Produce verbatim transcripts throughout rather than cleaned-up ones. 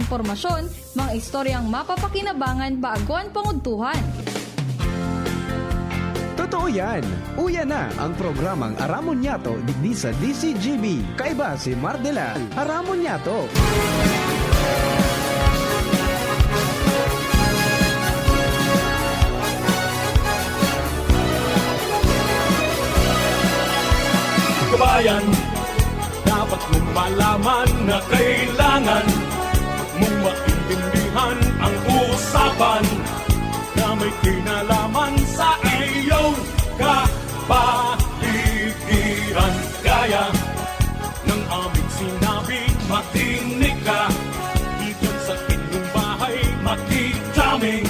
impormasyon, mga istoryang mapapakinabangan bago an pangudtuhan. Totoo yan! Uya na ang programang Aramon Yato digdi sa D C G B. Kaiba si Mardela. Aramon Yato. Kabayan, dapat mong malaman na kailangan mong maintindihan ang usapan na may kinalaman sa iyong kapaligiran. Kaya ng aming sinabi, makinig ka. Dito sa inyong bahay, makikita kami.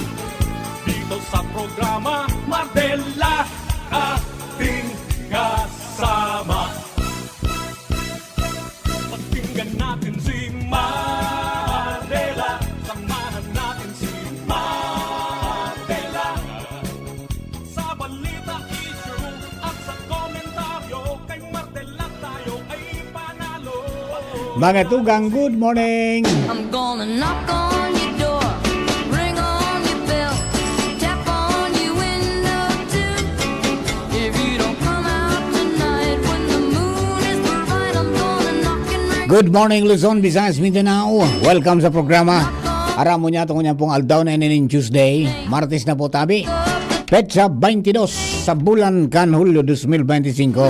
Dito sa programa, Mardela, ating kasama. Pakinggan natin si Mardela. Samahan natin si Mardela. Sa balita, issue at sa komentaryo, kay Mardela tayo ay panalo. Mga tugang, good morning! I'm gonna knock on your door, ring on your bell, tap on your window too. If you don't come out tonight when the moon is bright, I'm gonna knock and ring. Good morning, Luzon, Visayas, Mindanao. Welcome sa programa Aramon Yato ngunyan pong aldaw na ini nin Tuesday. Martes na po tabi. Petsa twenty-two sa bulan kan Hulyo dos mil benti singko.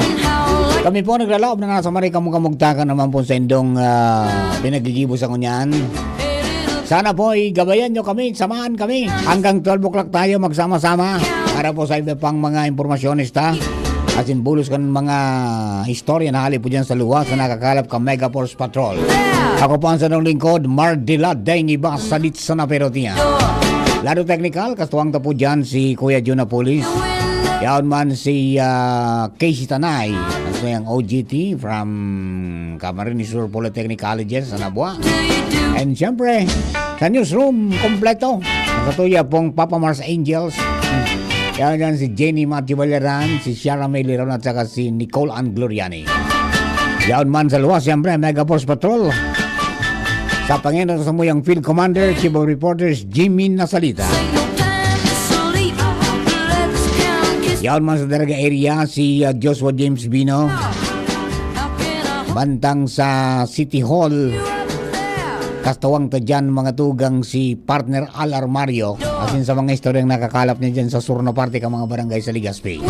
Kami po naglalaom na nasa maray kamong kamugtakan naman po sa indong, ah, pinagigibo sa ngunyan. Sana po ay gabayan nyo kami, samahan kami. Hanggang twelve o'clock tayo magsama-sama para po sa iba pang mga impormasyones ta. Asin bulos kan mga istorya na hali po dyan sa luwas na nakakalap ka Mega Force Patrol. Ako po ang sanong lingkod, Mardila Deng Iba, Salit sa Naperotia. Lado teknikal, kastuwang ta po dyan si Kuya Jun Apulis. Yaon man si, ah, Casey Tanay, ang kuyang O G T from Camarines Sur Polytechnic Colleges, sa Nabua. And siyempre, sa newsroom, kompleto. Nakatuya pong Papa Mars Angels. Yaon dyan si Jenny Matthew Valeran, si Shara May Liron, at saka si Nicole Ann Gloriani. Yaon man sa luwas, siyempre, Mega Force Patrol. Sa Panginoon sa Samuyang Field Commander, Chief of Reporters, Jimmy Nasalita. Yaon man sa Daraga area, si, uh, Joshua James Bino. Bantang sa City Hall, kastawang ta dyan, mga tugang, si partner Al Armario. Asin sa mga istoryang nakakalap niya dyan sa sur na parte ka mga barangay sa Legazpi.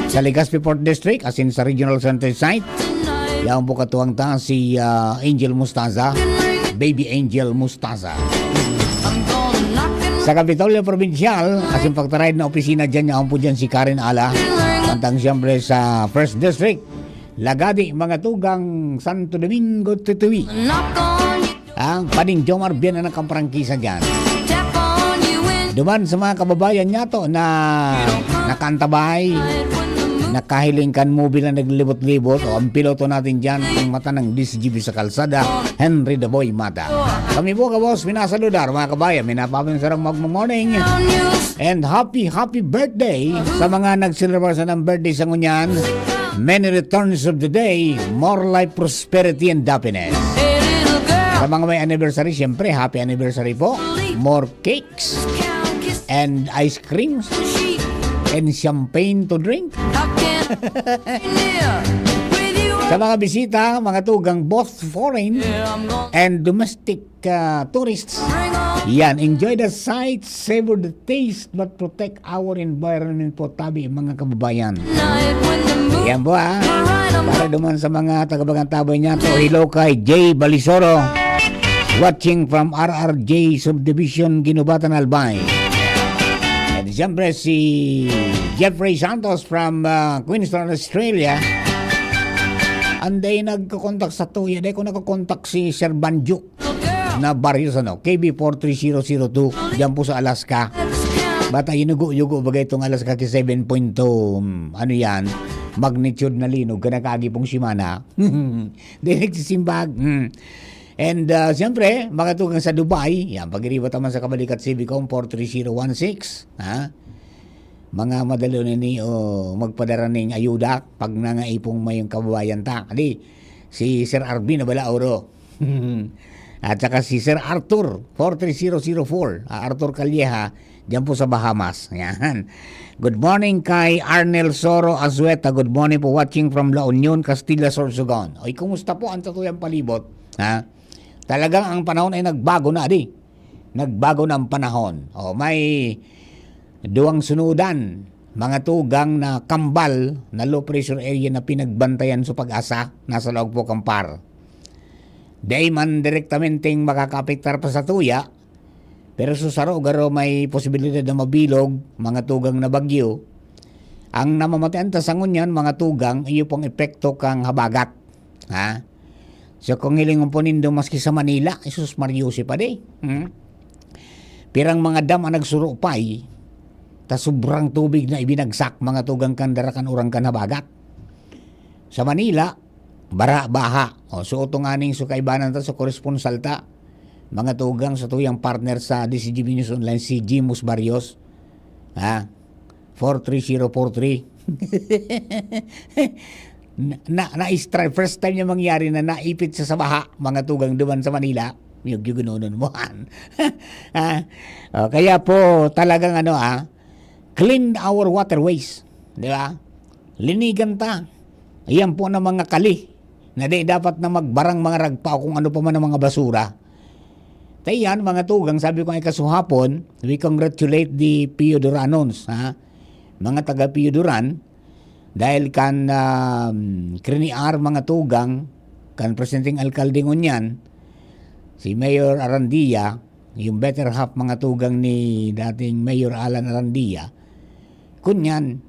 Sa Legazpi Fourth District, asin sa Regional Center Site, yaon po katuwang ta si, ah, Angel Mustaza, Baby Angel Mustaza. Sa Kapitolyo Probinsyal, asin pagtaraid na opisina dyan, yaon po dyan si Karen Ala. Bantang siyempre sa First District, Lagadi, mga tugang, Santo Domingo, Tutuwi. Ang Pading Jomar Bien ang nakaprangkisa dyan. Duman sa mga kababayan niya to na nakantabay, nakahiling kan movie na naglibot-libot, o ang piloto natin dyan, ang mata ng D C G B sa kalsada, Henry the Boy Mata. Kami po, kabos, minasaludar, mga kabayan, minapapin sarang magmamorning. And happy, happy birthday sa mga nagselebrar sa ng birthday sa ngunyan. Many returns of the day, more life, prosperity, and happiness. Sa mga may anniversary, siyempre, happy anniversary po. More cakes and ice creams and champagne to drink. Sa mga bisita, mga tugang, both foreign and domestic ah, tourists. Yan, enjoy the sights, savor the taste, but protect our environment po, tabi, mga kababayan. Yan po, ah. Para duman sa mga taga-Bagantabay niya, to, hello kay Jay Balisoro, watching from R R J Subdivision, Guinobatan, Albay. And siyempre, si Jeffrey Santos from, ah, Queensland, Australia. Anday nagko-contact sa tuya, day ko nagko-contact si Sir Banjo na Barrios, ano, K B four three zero zero two, diyan po sa Alaska. Bata, yugo-yugo bagay itong Alaska ki seven point two, mm, ano yan, magnitude na linog, kanakaagi pong simana. Di nagsisimbag. Mm. And, ah, siyempre, mga tugang sa Dubai, yan, pag-iriba taman sa kabalikat, Civicom four three zero one six, ha? Mga madalo na ni, o magpadara ning ayuda pag nangaipong mayong kababayan ta. Kadi, si Sir Arvin na bala, oro. At saka si Sir Arthur, four three zero zero four, ah, Arthur Calleja, diyan po sa Bahamas. Yan. Good morning kay Arnel Soro Azueta. Good morning po, watching from La Union, Castilla, Sorsogon. Oy, kumusta po ang satuyang palibot? Ha? Talagang ang panahon ay nagbago na, di? Nagbago na ang panahon. O, may duwang sunudan, mga tugang na kambal na low pressure area na pinagbantayan sa PAGASA, nasa laog po kan PAR. Dai man direktamenteng makakaapektar pa sa tuya, pero sa saro garo may posibilidad na mabilog, mga tugang na bagyo. Ang namamatian ta sa ngunyan, mga tugang, iyo pong epekto kan habagat. Ha? So, kung hilingon po nindo, maski sa Manila, Jesus Mario, si pa di. Hmm? Pirang mga dam ang nagsurupay, ta sobrang tubig na ibinagsak, mga tugang, kan dara kan uran kan habagat. Sa Manila, bara, baha. O, so, ito nga ning so kaibanan ta, so koresponsal ta, mga tugang, sa tuyang partner sa D C G B News Online, si Jimus Barrios. Ha? Four three zero four three. Na, na, na-strike. First time niya mangyari na naipit siya sa baha, mga tugang, duman sa Manila. Yung, yung gunonon mo, han. Ah, oh, kaya po, talagang ano, ah, clean our waterways. Di ba? Linigan ta. Iyan po na mga kali na di dapat na magbarang mga ragpa o kung ano pa man ang mga basura. Kaya yan, mga tugang, sabi ko nga kasuhapon, we congratulate the Pio Duranons, ha? Mga taga Pio Duran, dahil kan, um, kriniar, mga tugang, kan presidenteng alkalde ngunyan, si Mayor Arandia, yung better half, mga tugang, ni dating Mayor Alan Arandia, kunyan,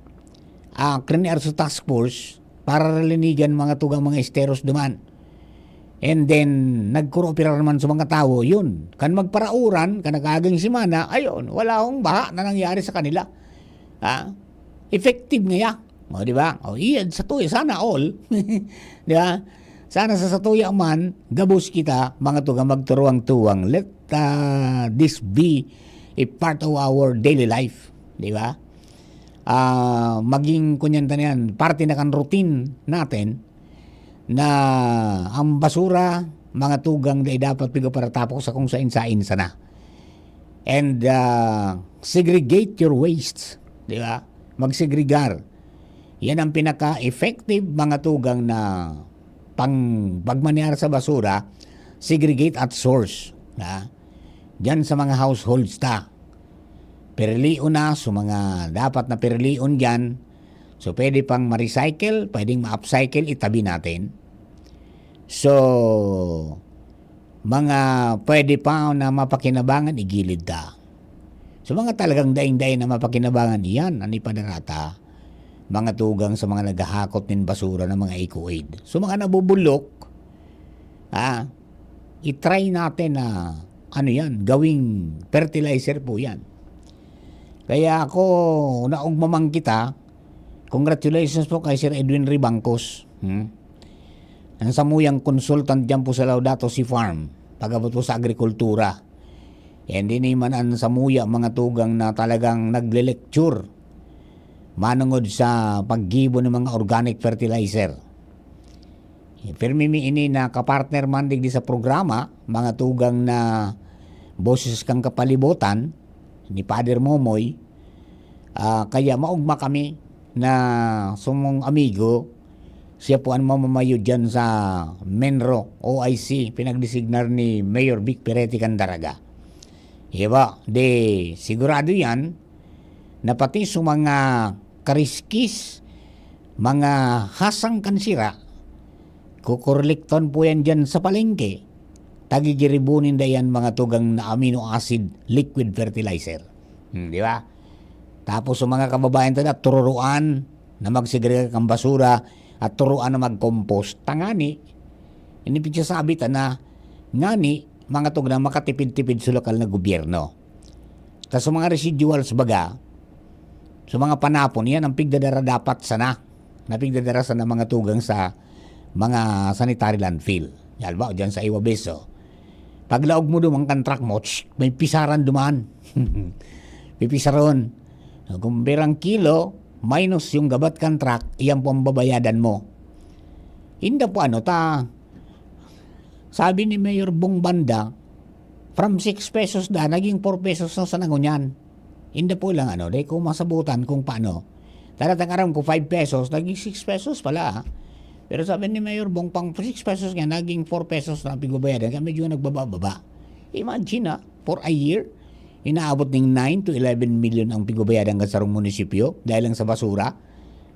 ah, kriniar sa task force para linigan, mga tugang, mga esteros duman. And then, nagkooperar man sa mga tawo, yun. Kan magparauran, kan nag-aaging semana, ayun, wala akong baha na nangyari sa kanila. Ha? Effective ngaya. O, di ba? O, iyan, sa tuya, sana all. Di ba? Sana sa satuya man, gabos kita, mga tugang, magturuwang-tuwang. Let, ah, this be a part of our daily life. Di ba? Ah, maging, kunyan ta na yan, parte na kan routine natin na ang basura, mga tugang, dai dapat pigaparatapok sa kung sain-sain sana. And, ah, segregate your wastes, di ba? Magsegregar. Yan ang pinaka-effective, mga tugang, na pang-, pagmanear sa basura, segregate at source, ha? Diyan sa mga households ta. Pirilion na, so mga dapat na pirilion diyan. So, pwede pang ma-recycle, pwedeng ma-upcycle, itabi natin. So, mga pwede pa na mapakinabangan, igilid ta. So, mga talagang daing-daing na mapakinabangan, iyan an ipadara ta, mga tugang, sa mga naghahakot nin basura ng mga Eco Aid. So, mga nabubulok, ah, i-try natin na, ano yan, gawing fertilizer po yan. Kaya ako, naugma man kita, congratulations po kay Sir Edwin Ribangcos. Hmm? Ang samuyang consultant diyan po sa Laudato Si Farm, pag-abot po sa agrikultura. And ini man ang samuya, mga tugang, na talagang nagle-lecture manungod sa paggibo ng mga organic fertilizer. Pirmi mi ini na kapartner man digdi sa programa, mga tugang, na Boses kan Kapalibotan ni Father Momoy. Ah, kaya maugma kami na sumong amigo, siya po ang mamamayo diyan sa MENRO O I C, pinagdesignar ni Mayor Vic Perete kan Daraga. Iba, di sigurado yan na pati sa mga kariskis, mga hasang kan sira, kukurlekton po yan diyan sa palengke. Tagigiribunin da yan, mga tugang, na amino acid liquid fertilizer. Hmm, di ba? Tapos sa mga kababayan ta, tururuan na magsegregar kan basura at turuan na mag-compost. Tangani, ini pigsasabi ta na ngani, mga tugang, makatipid-tipid sa lokal na gobyerno. Ta sa mga residuals baga, sa mga panapon, yan ang pigdadara dapat sana. Na pigdadara sana, mga tugang, sa mga sanitary landfill. Halimbawa, dyan sa Iwabeso. Paglaog mo duman kan truck mo, tsk, may pisaran duman. Pipisaron. Kung pirang kilo, minus yung gabat kan truck, iyan po ang babayadan mo. Inda po ano ta, Sabi ni Mayor Bong Banda, from six pesos na, naging four pesos na sana ngunyan. Inda po lang ano, dai ko masabutan kung paano. Talatang aram ko, five pesos, naging six pesos pala, ah. Pero sabi ni Mayor Bong, pang six pesos nga, naging four pesos na ang pigbabayadan, kaya medyo nagbaba-baba. Imagine, ah, for a year, inaabot ning nine to eleven million ang pigbabayadan kan sarong munisipyo dahil lang sa basura.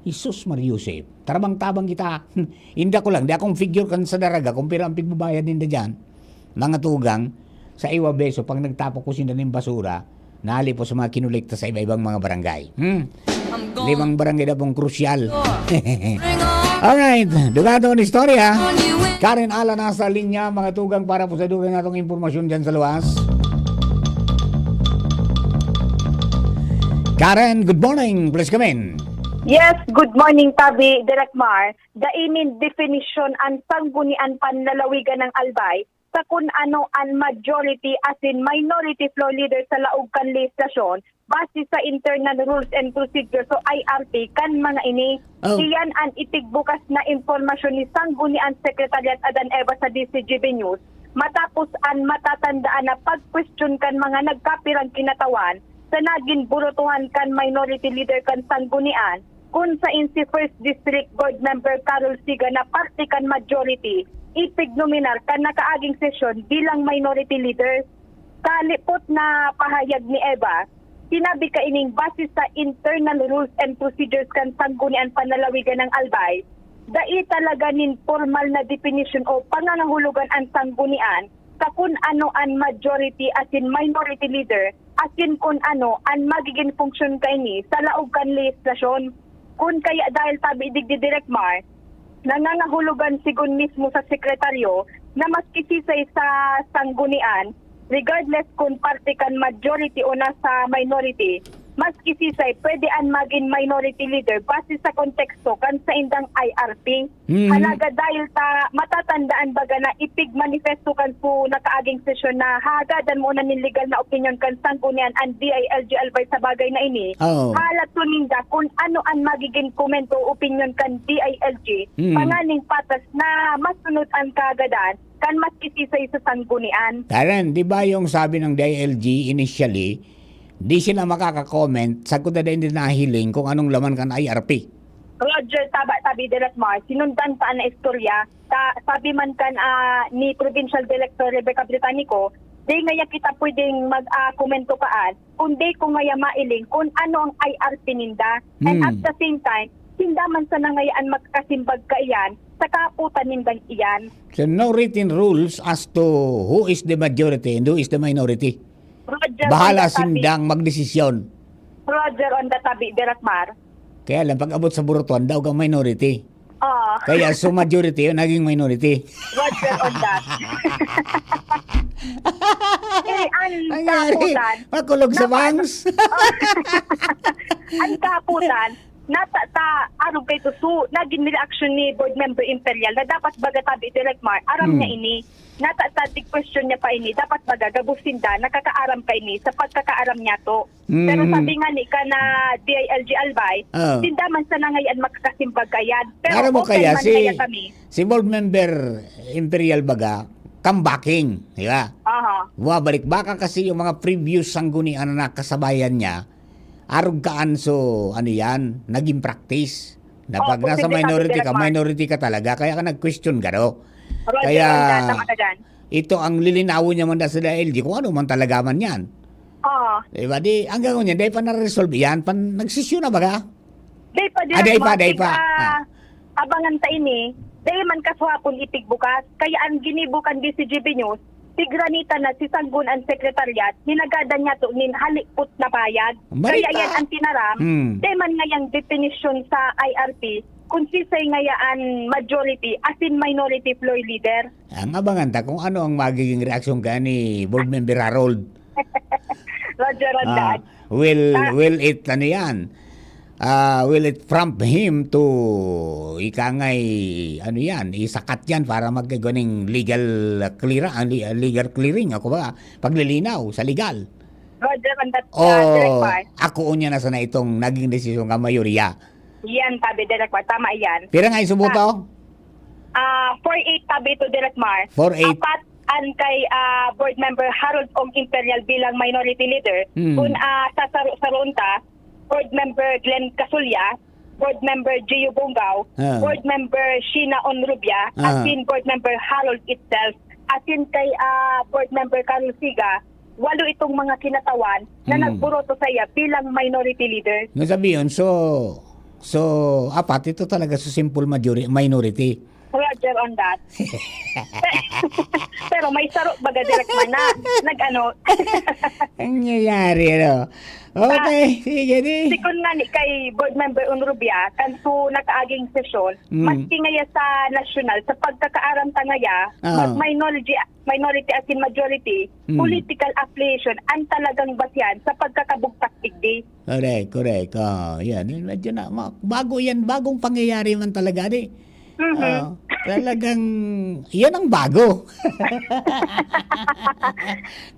Jesus Maria Joseph, tarabang-tabang kita. Inda ko lang, di akong figure kan sa daraga kung pira ang pigbabayad ninda diyan. Mga tugang, sa iwa beso, pag nagtapok ko sinda ning basura, nahali po sa mga kinolekta sa iba-ibang mga barangay. Hmm? Limang barangay na pong krusyal. Alright, dugato ang istorya. Karen Ala nasa linya, mga tugang, para po sa dugang natong impormasyon dyan sa luwas. Karen, good morning. Please come in. Yes, good morning, Tabi, Direk Mar. Dai nin definisyon an Sanggunian Panlalawigan ng Albay sa kun ano an majority asin minority floor leader sa laog kan lehislasyon base sa internal rules and procedures o I R P kan mga ini. Oh. Iyan an itigbukas na impormasyon ni Sanggunian Secretariat Adan Eva sa D C G B News matapos an matatandaan na pagkwestiyon kan mga nagkapirang kinatawan sa nagin burotohan kan minority leader kan Sanggunian, kun sain si First District Board Member Carol Siga na parte kan majority, ipignominar kan nakaaging sesyon bilang minority leader. Sa lipot na pahayag ni Eva, sinabi kaining base sa internal rules and procedures kan Sanggunian Panlalawigan ng Albay, dai talaga nin pormal na definisyon o pangangahulugan an Sanggunian sa kun ano an majority asin minority leader asin kun ano an magigin funksyon kaini sa laog kan lehislasyon. Kun kaya dahil tabi digdi Direk Mar, nangangahulugan sigon mismo sa sekretaryo na maski sisay sa sanggunian, regardless kun parte kan majority o nasa minority, maski sisay pwede an magin minority leader base sa konteksto kan saindang I R P. Mhm. Halaga dahil ta matatandaan baga na ipigmanifesto kan su nakaaging sesyon na hahagadan mo na nin legal na opinyon kan sanggunian an D I L G Albay sa bagay na ini. Oo. Halaton ninda kun ano an magigin komento o opinyon kan D I L G, mm, panganing patas na masunod an kahagadan kan maski sisay sa sanggunian. Karen, di ba yung sabi ng D I L G initially, di sila makaka-comment sagkod na dai nila nahiling kung anong laman kan I R P? Roger, taba, tabi, Direk Mar, sinundan pa an istorya. Sa, sabi man kan, ah, ni Provincial Director Rebecca Britanico, di ngaya kita pwedeng mag, ah, komento kaan, kundi kung ngaya mailing kun ano ang I R P ninda. And, hmm, at the same time, sinda man sana ngaya an makakasimbag kaiyan sa kaapotan nindang iyan. So, no written rules as to who is the majority and who is the minority. Roger, bahala on the topic, sindang magdesisyon. Roger, on the topic, Direk Mar. Kaya lang, pag-abot sa burutuan, daog ang minority. Ah. Kaya so majority yun, naging minority. Roger on that. Eh, ang nangyari, kaputan, makulog sa napa- bangs. Ang kaputan, nata-, ta-, arog kay Tuso, naging reaksyon ni Board Member Imperial na dapat baga tabi, Direk Mar, aram, hmm, niya ini. Nata-, ta-, question niya pa ini, dapat baga gabos sinda, nakakaaram pa ini sa pagkakaaram niya to. Pero, mm, sabi nga ni ka na D I L G Albay, oh, sinda man sana ngayon makakasimbag kayan. Pero aram mo open kaya man si, kaya kami. Si Board Member Imperial baga, comebacking, di ba? Aha. Bumabalik. Baka kasi yung mga previous sanggunian na nakasabayan niya, arog kaan so, ano yan, naging practice. Na pag, opo, nasa minority ka, minority ka talaga, kaya ka nag-question ka, no? Roger, kaya, tama ka dyan. Ito ang lilinawon niya man sa D I L G, kung ano man talaga man yan. Oo. Diba? Di, hanggang ngunyan, dai pa na-resolve yan. Pan, nagsisyo na baga? Dai pa, ah, dai pa, dai pa. Ah, abangan ta ini, dai man kasuhapon ipigbukas. Kaya ang ginibo kan D C G B News, tigranita na si Sanggunian Secretariat, hinagadan niya to nin halipot na bayad. Kaya yan ang tinaram, hmm, dai man ngayang definisyon sa I R P, kung sisay ngaya an majority, asin minority floor leader. Ang abangan ta kung ano ang magiging reaksyon ka ni Board Member Harold. Roger, Roger. Ah, will, ah, will it, ano yan? Ah, will it prompt him to, ika nga'y, ano yan, isakat yan para magkaganing legal clear, ah, le-, legal clearing, ako ba, paglilinaw sa legal? Roger, on that, o, ah, Direk Mar, ako unya na sana itong naging desisyon ka, mayorya. Yan, tabi, Direk Mar, tama yan. Pira nga isubo to? Ah, four eight tabi ito, Direk Mar. Four eight. Apat an kay, ah, Board Member Harold Ong Imperial bilang minority leader. Hmm. Kun, ah, sa saro-, saroon ta, Board Member Glenn Casulya, Board Member Gio Bongao, Ah. Board Member Sheena Onrubia, Ah. asin Board Member Harold itself, asin kay, ah, Board Member Carlos Siga, walo itong mga kinatawan na Hmm. nagburoto sa iya bilang minority leader. Nasabi yun, so, so, apat ito talaga sa simple majori-, minority. Roger on that. Pero may saro baga, Direk Mar, na nag-ano. Ang nangyayari, ano? Okay, Ah, sige, di. Sikon nga ni kay Board Member Onrubia, kan su nakaaging sesyon, Mm. maski ngaya sa nasyonal, sa pagkakaaram ta ngaya, Ah. mag-, minority, minority asin majority, Mm. political affiliation, ang talagang basihan sa pagkakabugtak digdi. Correct, correct. Ah, yan. Medyo na, ma-, bago yan, bagong pangyayari man talaga, di? Mhm. Ah, talagang, yan ang bago.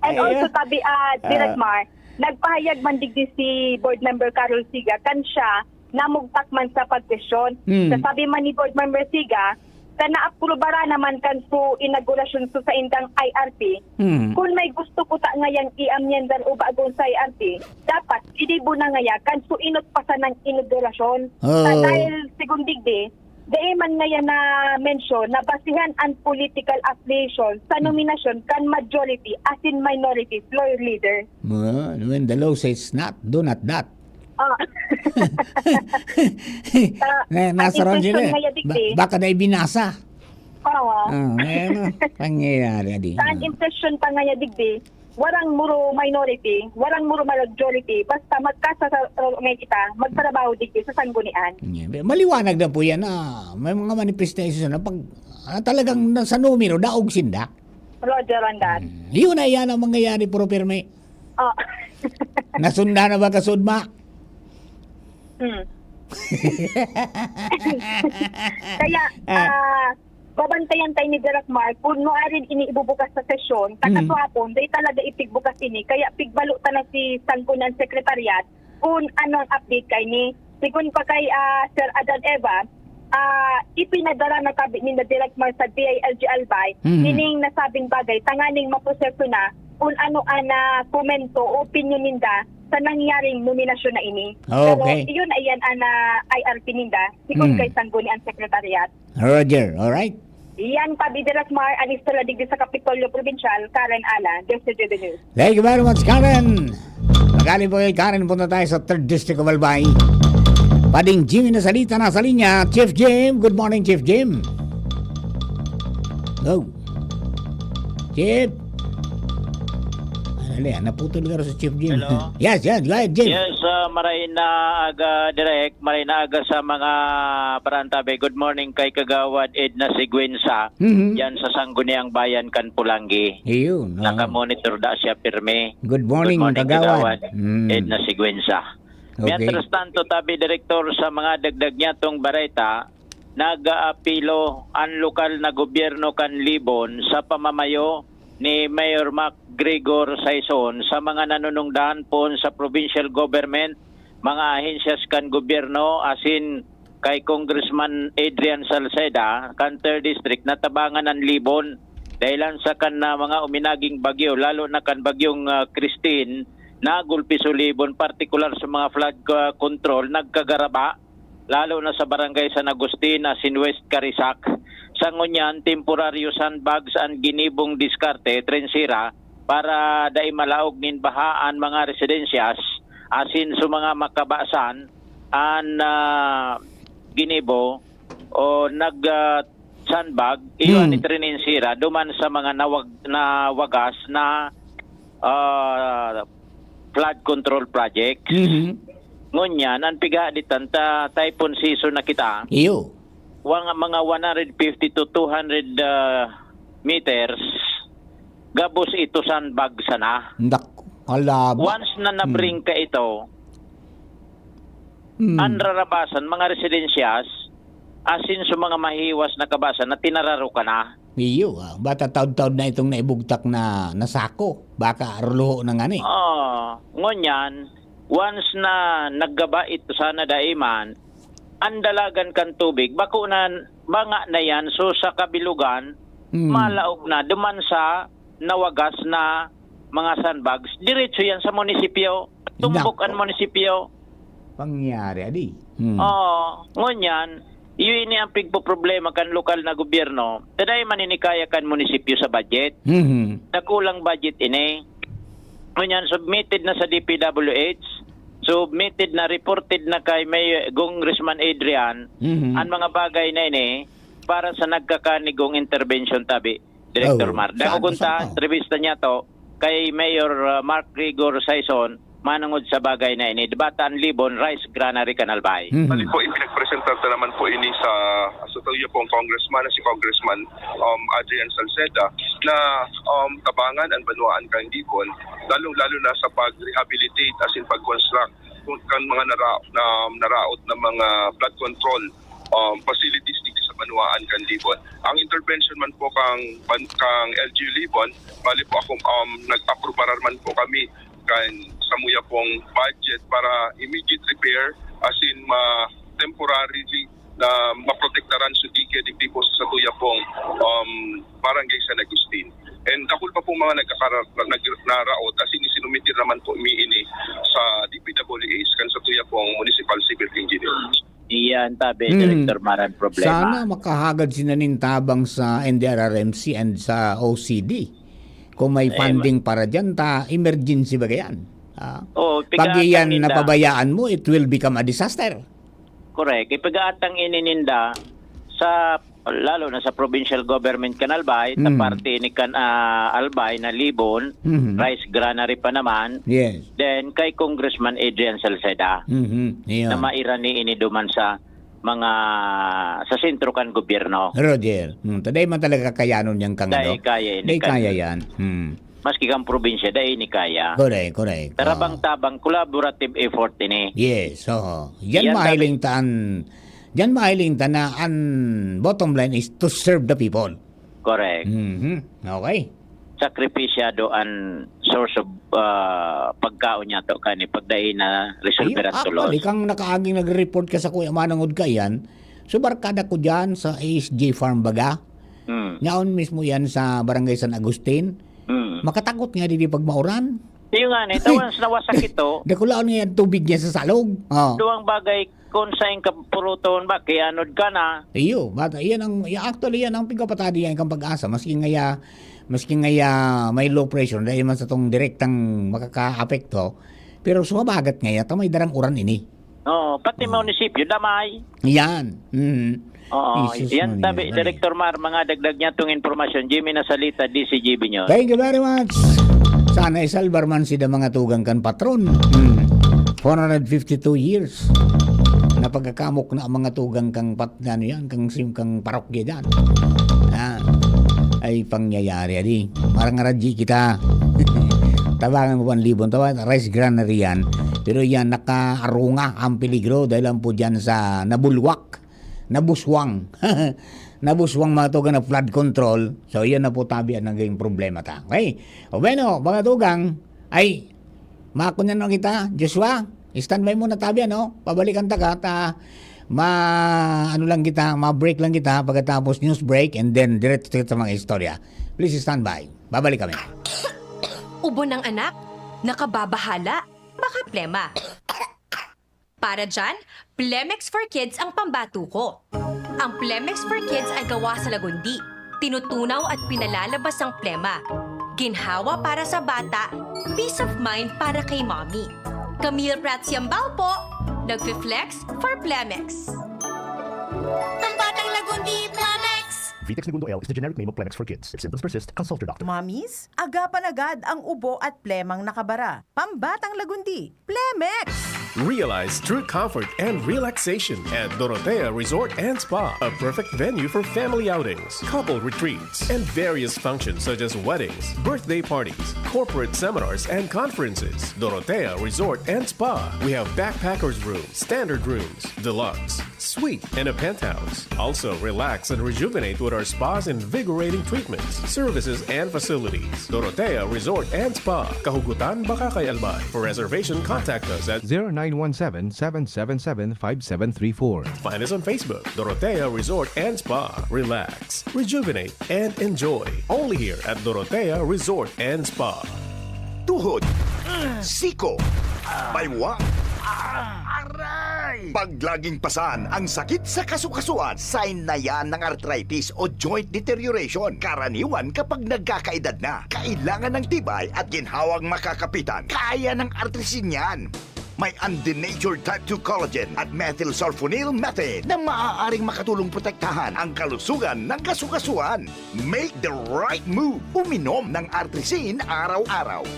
And Ayun. also, tabi, ah, Direk Ah. Mar, nagpahayag man digdi si Board Member Carol Siga, kan siya, namugtak man sa pagkwestiyon. Hmm. Sa sabi man ni Board Member Siga, sa naaprobara naman kan su inaugurasyon su sa indang I R P, Hmm. kun may gusto kuta ngayang i-amyendar o bagon sa I R P, dapat gigibo na ngaya kan su inot pa sanang inaugurasyon. Oh. Sa dahil, sigon digdi, dai man ngaya na-mention na basihan an political affiliation sa Hmm. nominasyon kan majority asin minority floor leader. Well, when the law says not, do not that. Ah. Sa, Na, ang nasa radyo impresyon na eh. ngaya digdi. Ba-, baka na ibinasa. Oo. Ah, may ano, pangyayari, adi. Sa ang Ah. impresyon pa ngaya digdi, warang muro minority, warang muro majority, basta magkasasaro ngay kita, magtrabaho digdi sa sanggunian. Yeah, maliwanag na po yan na may mga manifestation na pag, ah, talagang na, sa numero, daog sinda. Roger on that. Hmm. Yun na yan ang mangyayari, Pro Pirme. Oh. Nasunda na ba kasudma? Hmm. Kaya, Ah. ah, babantayan tayo ni Direk Mark kung nuarin ini ibubukas sa sesyon, Mm. takaswapon, dahil talaga ipigbukas ini. Kaya pigbalo ta na si Sangguniang Sekretariat kung ano ang update kaini. Sigon pa kay, ah, Sir Adan Eva, ah, ipinadara na tabi ninda Direk Mark sa D I L G Albay, Mm. ining nasabing bagay, tanganing maproseso na kung ano ang, ah, komento o opinyon ninda sa nangyaring nominasyon na ini. Okay. Pero iyon, ayan ang, ah, I R P ninda, sigon Mm. kay Sangguniang Sekretariat. Roger, alright. Yan, Pabi Direk Mar, an istorya digdi sa Kapitolyo Probinsyal, Karen Alan, Distrito de News. Thank you very much, Karen. Magaling po kay Karen, punta tayo sa Third District of Albay. Pading Jimmy na salita, nasa linya. Chief Jim, good morning, Chief Jim. Go. Chief. Ano yan? Naputol ka rin sa Chief Jim. Hello? Yes, yes. Go ahead, Jim. Yes, ah, maray na aga, Direk. Maray na aga sa mga parantabe. Good morning kay Kagawad Edna Siguenza. Mhm. Yan sa Sangguniang Bayan kan Pulangi. Iyon, oo. Nakamonitor da siya pirmi. Good morning, Good morning, Kagawad. Kagawad Mm. Edna Siguenza. Okay. Mientras tanto, tabi, Direktor, sa mga dagdag niya tong bareta, nag-aapilo an lokal na gobyerno kan Libon sa pamamayo ni Mayor Mac Gregor Saison sa mga nanunungdahan poon sa provincial government, mga ahensyas kan gobyerno, asin kay Congressman Adrian Salceda kan Third District na tabangan an Libon dahilan sa kan, ah, mga uminaging bagyo, lalo na kan bagyong, ah, Christine, nagulpi sa Libon, partikular sa mga flood, ah, control, nagkagaraba, lalo na sa Barangay San Agustin asin West Carisac. Sa ngunyan, temporaryo sandbags an ginibong diskarte, trensera, para dai malaog nin baha an mga residensyas, asin sa mga makabasan an, ah, ginibo o nag, ah, sandbag, iyo Hmm. an itrininsira duman sa mga nawag-, nawagas na, ah, flood control projects. Mhm. Ngunyan, an pighaditan ta, typhoon season na kita. Iyo. Wa nga mga one hundred fifty to two hundred, ah, meters, gabos ito sandbag sana. Ndak-, alaba. Once na Hmm. nabring ka ito, Hmm. an rarabasan, mga residensyas, asin sa mga mahiwas na kabasan na tinararo ka na. Iyo, ah, bata taod-taod na itong naibugtak na, na sako. Baka aruluho na ngani. Oo. Ngunyan, once na naggaba ito sana daiman, ang dalagan kan tubig, bako na banga na yan, so sa kabilugan, Mm. malaog na, duman sa nawagas na mga sandbags, diretso yan sa munisipyo. Tumbok Nako. Ang munisipyo. Pangyari, adi. Hmm. Oo. Ngunyan, iyo ini ang pigpoproblema kan lokal na gobyerno. Taday maninikaya kan munisipyo sa budget. Mhm. Nakulang budget ini. Ngunyan, submitted na sa D P W H, submitted na, reported na kay May Congressman Adrian, Mhm. ang mga bagay na ini para sa nagkakanigong intervention tabi, Director Oh, Mar. Dako saan, kunta, saan? Entrevista niya to kay Mayor uh, Mark Rigor Saison, manungod sa bagay na ini. Debata ang Libon, Rice Granary, Canalbay. Mhm. Bali po, ipinagpresentar na naman po ini sa, sa tuya pong congressman, na si Congressman um, Adrian Salceda, na um, tabangan ang banwaan kan Libon, lalong-lalo na sa pag-rehabilitate, as in pag-construct kung kan mga nara, na, naraot na mga flood control um, facilities dito sa banwaan kan Libon. Ang intervention man po kang, ban- kang L G U Libon, bali po ako, um, nag-aprubarar man po kami kan samuya pong budget para immediate repair, as in ma temporarily na maprotektaran sa dike digdi po sa tuya pong um, barangay San Agustin. And dakul pa pong mga nagkakara- nag- naraot, as in isinumitir naman po mi ini sa D P W H kan sa tuya pong municipal civil engineer. Iyan, tabi, Hmm. Director Mar, ang problema. Sana makahagad sinaning tabang sa N D R R M C and sa O C D. Kung may Eh, funding para dyan, ta emergency ba yan? Ah, Oo, pag iyan ninda. Napabayaan mo, it will become a disaster. Correct. Ipagaatang ini ninda sa, lalo na sa provincial government kan Albay, sa Mm. parte ni kan ah, Albay na Libon, Mhm. Rice Granary pa naman, Yes. then kay Congressman Adrian Salceda Mhm. Iyon. na mairani ini duman sa mga sa sentro kan gobyerno. Roger, hmm, taday man talaga kakayanon yan kang Dai ano? kaya ini Dai kan- kaya yan. Hmm. Maski kang probinsya, dai ini kaya. Correct, correct. Tarabang-tabang, collaborative effort ini. Yes, oo. Yan Yan, mahiling ta an, yan mahiling ta na an bottom line is to serve the people. Correct. Mhm. Okay. Sakripisyado an source of ah, pagkaon niya to kani pagdai na resolver Ayun, ang tulos. Actually, kang nakaaging nagre-report ka sa Kuya Manangod ka yan, so barkada ko dyan sa A S J Farm baga. Hmm. Yaon mismo yan sa Barangay San Agustin. Hmm. Makatagot nga di pag mauran. Yung nga, ni, tawan sa nawasak ito. Dakulaon nga yung tubig niya sa salog. Oh. Duwang bagay kung sa ing kapuruton ba, kianod ka na. Iyo, bata, iyan ang, ya- actually, yan ang pigpapatadi yan kang pag-asa. Maski ngaya, maski ngaya may low pressure, dahil man sa tong direktang makakaapekto, pero sumabagat ngaya, ta may darang uran ini. Oo, pati munisipyo, damay. Yan. Mm. Oo, Jesus yan Maria, tabi, dali. Director Mar, mga dagdag niya itong impormasyon. Jimmy Nasalita, D C G B News. Thank you very much. Sana isalbar man sida mga tugang kan patron. Hmm. Four hundred fifty-two years. Napagkakamok na ang mga tugang kang pat, ano yan, kang sim, kang parokya dyan. Ah, ay pangyayari, adi. Marangaradji kita. Tabangan mo pa ang Libon. Tabangan, rice granary yan. Pero yan, nakaarunga ang peligro dahil ang po dyan sa nabulwak, nabuswang. Nabuswang mga tugang na flood control. So, yan na po tabi ang naging problema ta. Okay? O bueno, mga tugang, ay, makon na kita, Joshua, standby muna tabi, ano? Pabalikan ta ka, ta, ma, ano lang kita, ma-break lang kita pagkatapos news break and then diretso kita sa mga istorya. Please stand by. Babalik kami. Ubo ng anak? Nakababahala? Baka plema. Para dyan, Plemex for Kids ang pambato ko. Ang Plemex for Kids ay gawa sa lagundi. Tinutunaw at pinalalabas ang plema. Ginhawa para sa bata, peace of mind para kay mommy. Ka-meal prep si Ambal po, nagfi-flex for Plemex. Pambatang lagundi, Plemex! Vitex Negundo L is the generic name of Plemex for kids. If symptoms persist, consult your doctor. Mommies, agapan agad ang ubo at plemang nakabara. Pambatang lagundi, Plemex! Realize true comfort and relaxation at Dorotea Resort and Spa, a perfect venue for family outings, couple retreats, and various functions such as weddings, birthday parties, corporate seminars, and conferences. Dorotea Resort and Spa. We have backpackers room, standard rooms, deluxe, Suite and a penthouse. Also, relax and rejuvenate with our spa's invigorating treatments, services, and facilities. Dorotea Resort and Spa, Kahugutan, Bacacay, Albay. For reservation, contact us at zero nine one seven, seven seven seven, five seven three four. Find us on Facebook, Dorotea Resort and Spa. Relax, rejuvenate, and enjoy. Only here at Dorotea Resort and Spa. Tuhod, siko, baywang, aray! Pag laging pasan ang sakit sa kasukasuan, sign na yan ng arthritis o joint deterioration. Karaniwan kapag nagkakaedad na, kailangan ng tibay at ginhawang makakapitan. Kaya ng Artrisin yan. May undenatured type two collagen at methylsulfonyl methane na maaaring makatulong protektahan ang kalusugan ng kasukasuan. Make the right move. Uminom ng Artrisin araw-araw.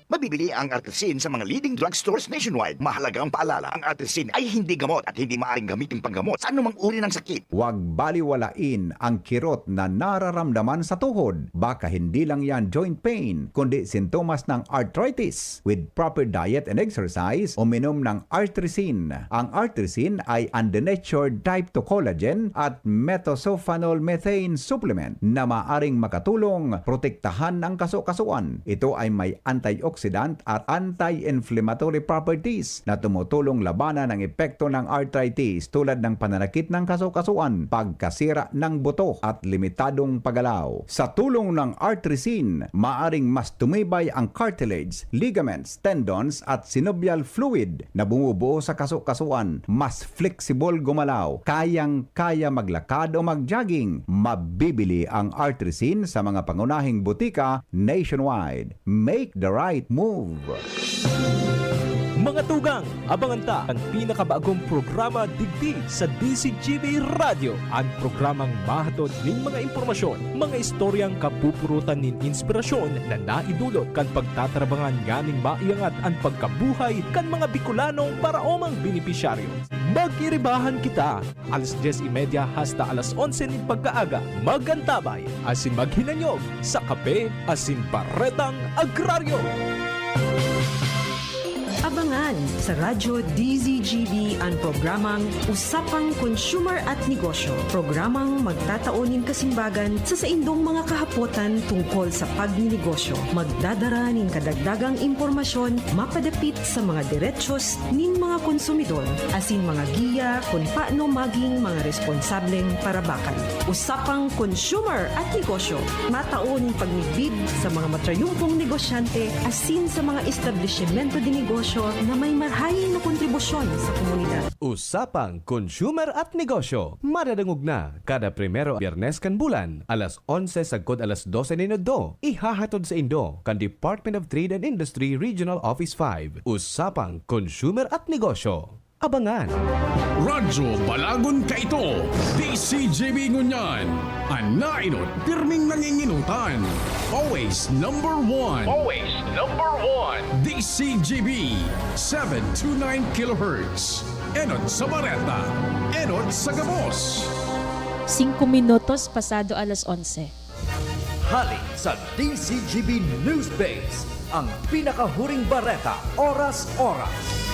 Mabibili ang Artrisin sa mga leading drugstores nationwide. Mahalagang paalala, ang Artrisin ay hindi gamot at hindi maaaring gamitin panggamot sa anumang uri ng sakit. Huwag baliwalain ang kirot na nararamdaman sa tuhod. Baka hindi lang yan joint pain, kundi sintomas ng arthritis. With proper diet and exercise, uminom ng Artrisin. Ang Artrisin ay undenatured type two collagen at methylsulfonyl methane supplement na maaring makatulong protektahan ang kasukasuan. Ito ay may antioxidant at anti-inflammatory properties na tumutulong labanan ang epekto ng arthritis, tulad ng pananakit ng kasukasuan, pagkasira ng buto, at limitadong paggalaw. Sa tulong ng Artrisin, maaring mas tumibay ang cartilage, ligaments, tendons, at synovial fluid na bumubuo sa kasukasuan. Mas flexible gumalaw, kayang-kaya maglakad o mag-jogging. Mabibili ang Artrisin sa mga pangunahing butika nationwide. Make the right move. Mga tugang, abangan ta an pinakabagong programa digdi sa D Z G B Radyo. An programang mahatod nin mga impormasyon, mga istoryang kapupurutan nin inspirasyon na naidulot kan pagtatarabangan nganing maiangat an pagkabuhay kan mga Bicolanong paraomang benepisyaryo. Mag-iribahan kita, alas dyes y media hasta alas onse nin pagkaaga. Mag-antabay asin maghinanyog sa Kape asin Baretang Agraryo. Abangan sa Radyo D Z G B an programang Usapang Consumer at Negosyo, programang magtatao nin kasimbagan sa saindong mga kahapotan tungkol sa pagninegosyo. Magdadara nin kadagdagang impormasyon mapadapit sa mga derechos nin mga konsumidor asin mga giya kun paano maging mga responsableng parabakan. Usapang Consumer at Negosyo, matao nin pagmidbid sa mga matrayumpong negosyante asin sa mga establisimento de negosyo na may marahay na kontribusyon sa komunidad. Usapang Consumer at Negosyo, madadangog na kada primero Biyernes kan bulan, alas onse sagkod alas dose nin udto. Ihahatod saindo kan Department of Trade and Industry Regional Office five. Usapang Consumer at Negosyo. Abangan. Radyo Balagon kaito, D Z G B ngunyan. An naenot, pirming nangingenotan. Always number one. Always number one. D Z G B, seven two nine kilohertz. Enot sa bareta, enot sa gabos. Singko minutos pasado alas onse. Hali sa D Z G B News Base, ang pinakahuring bareta, oras-oras.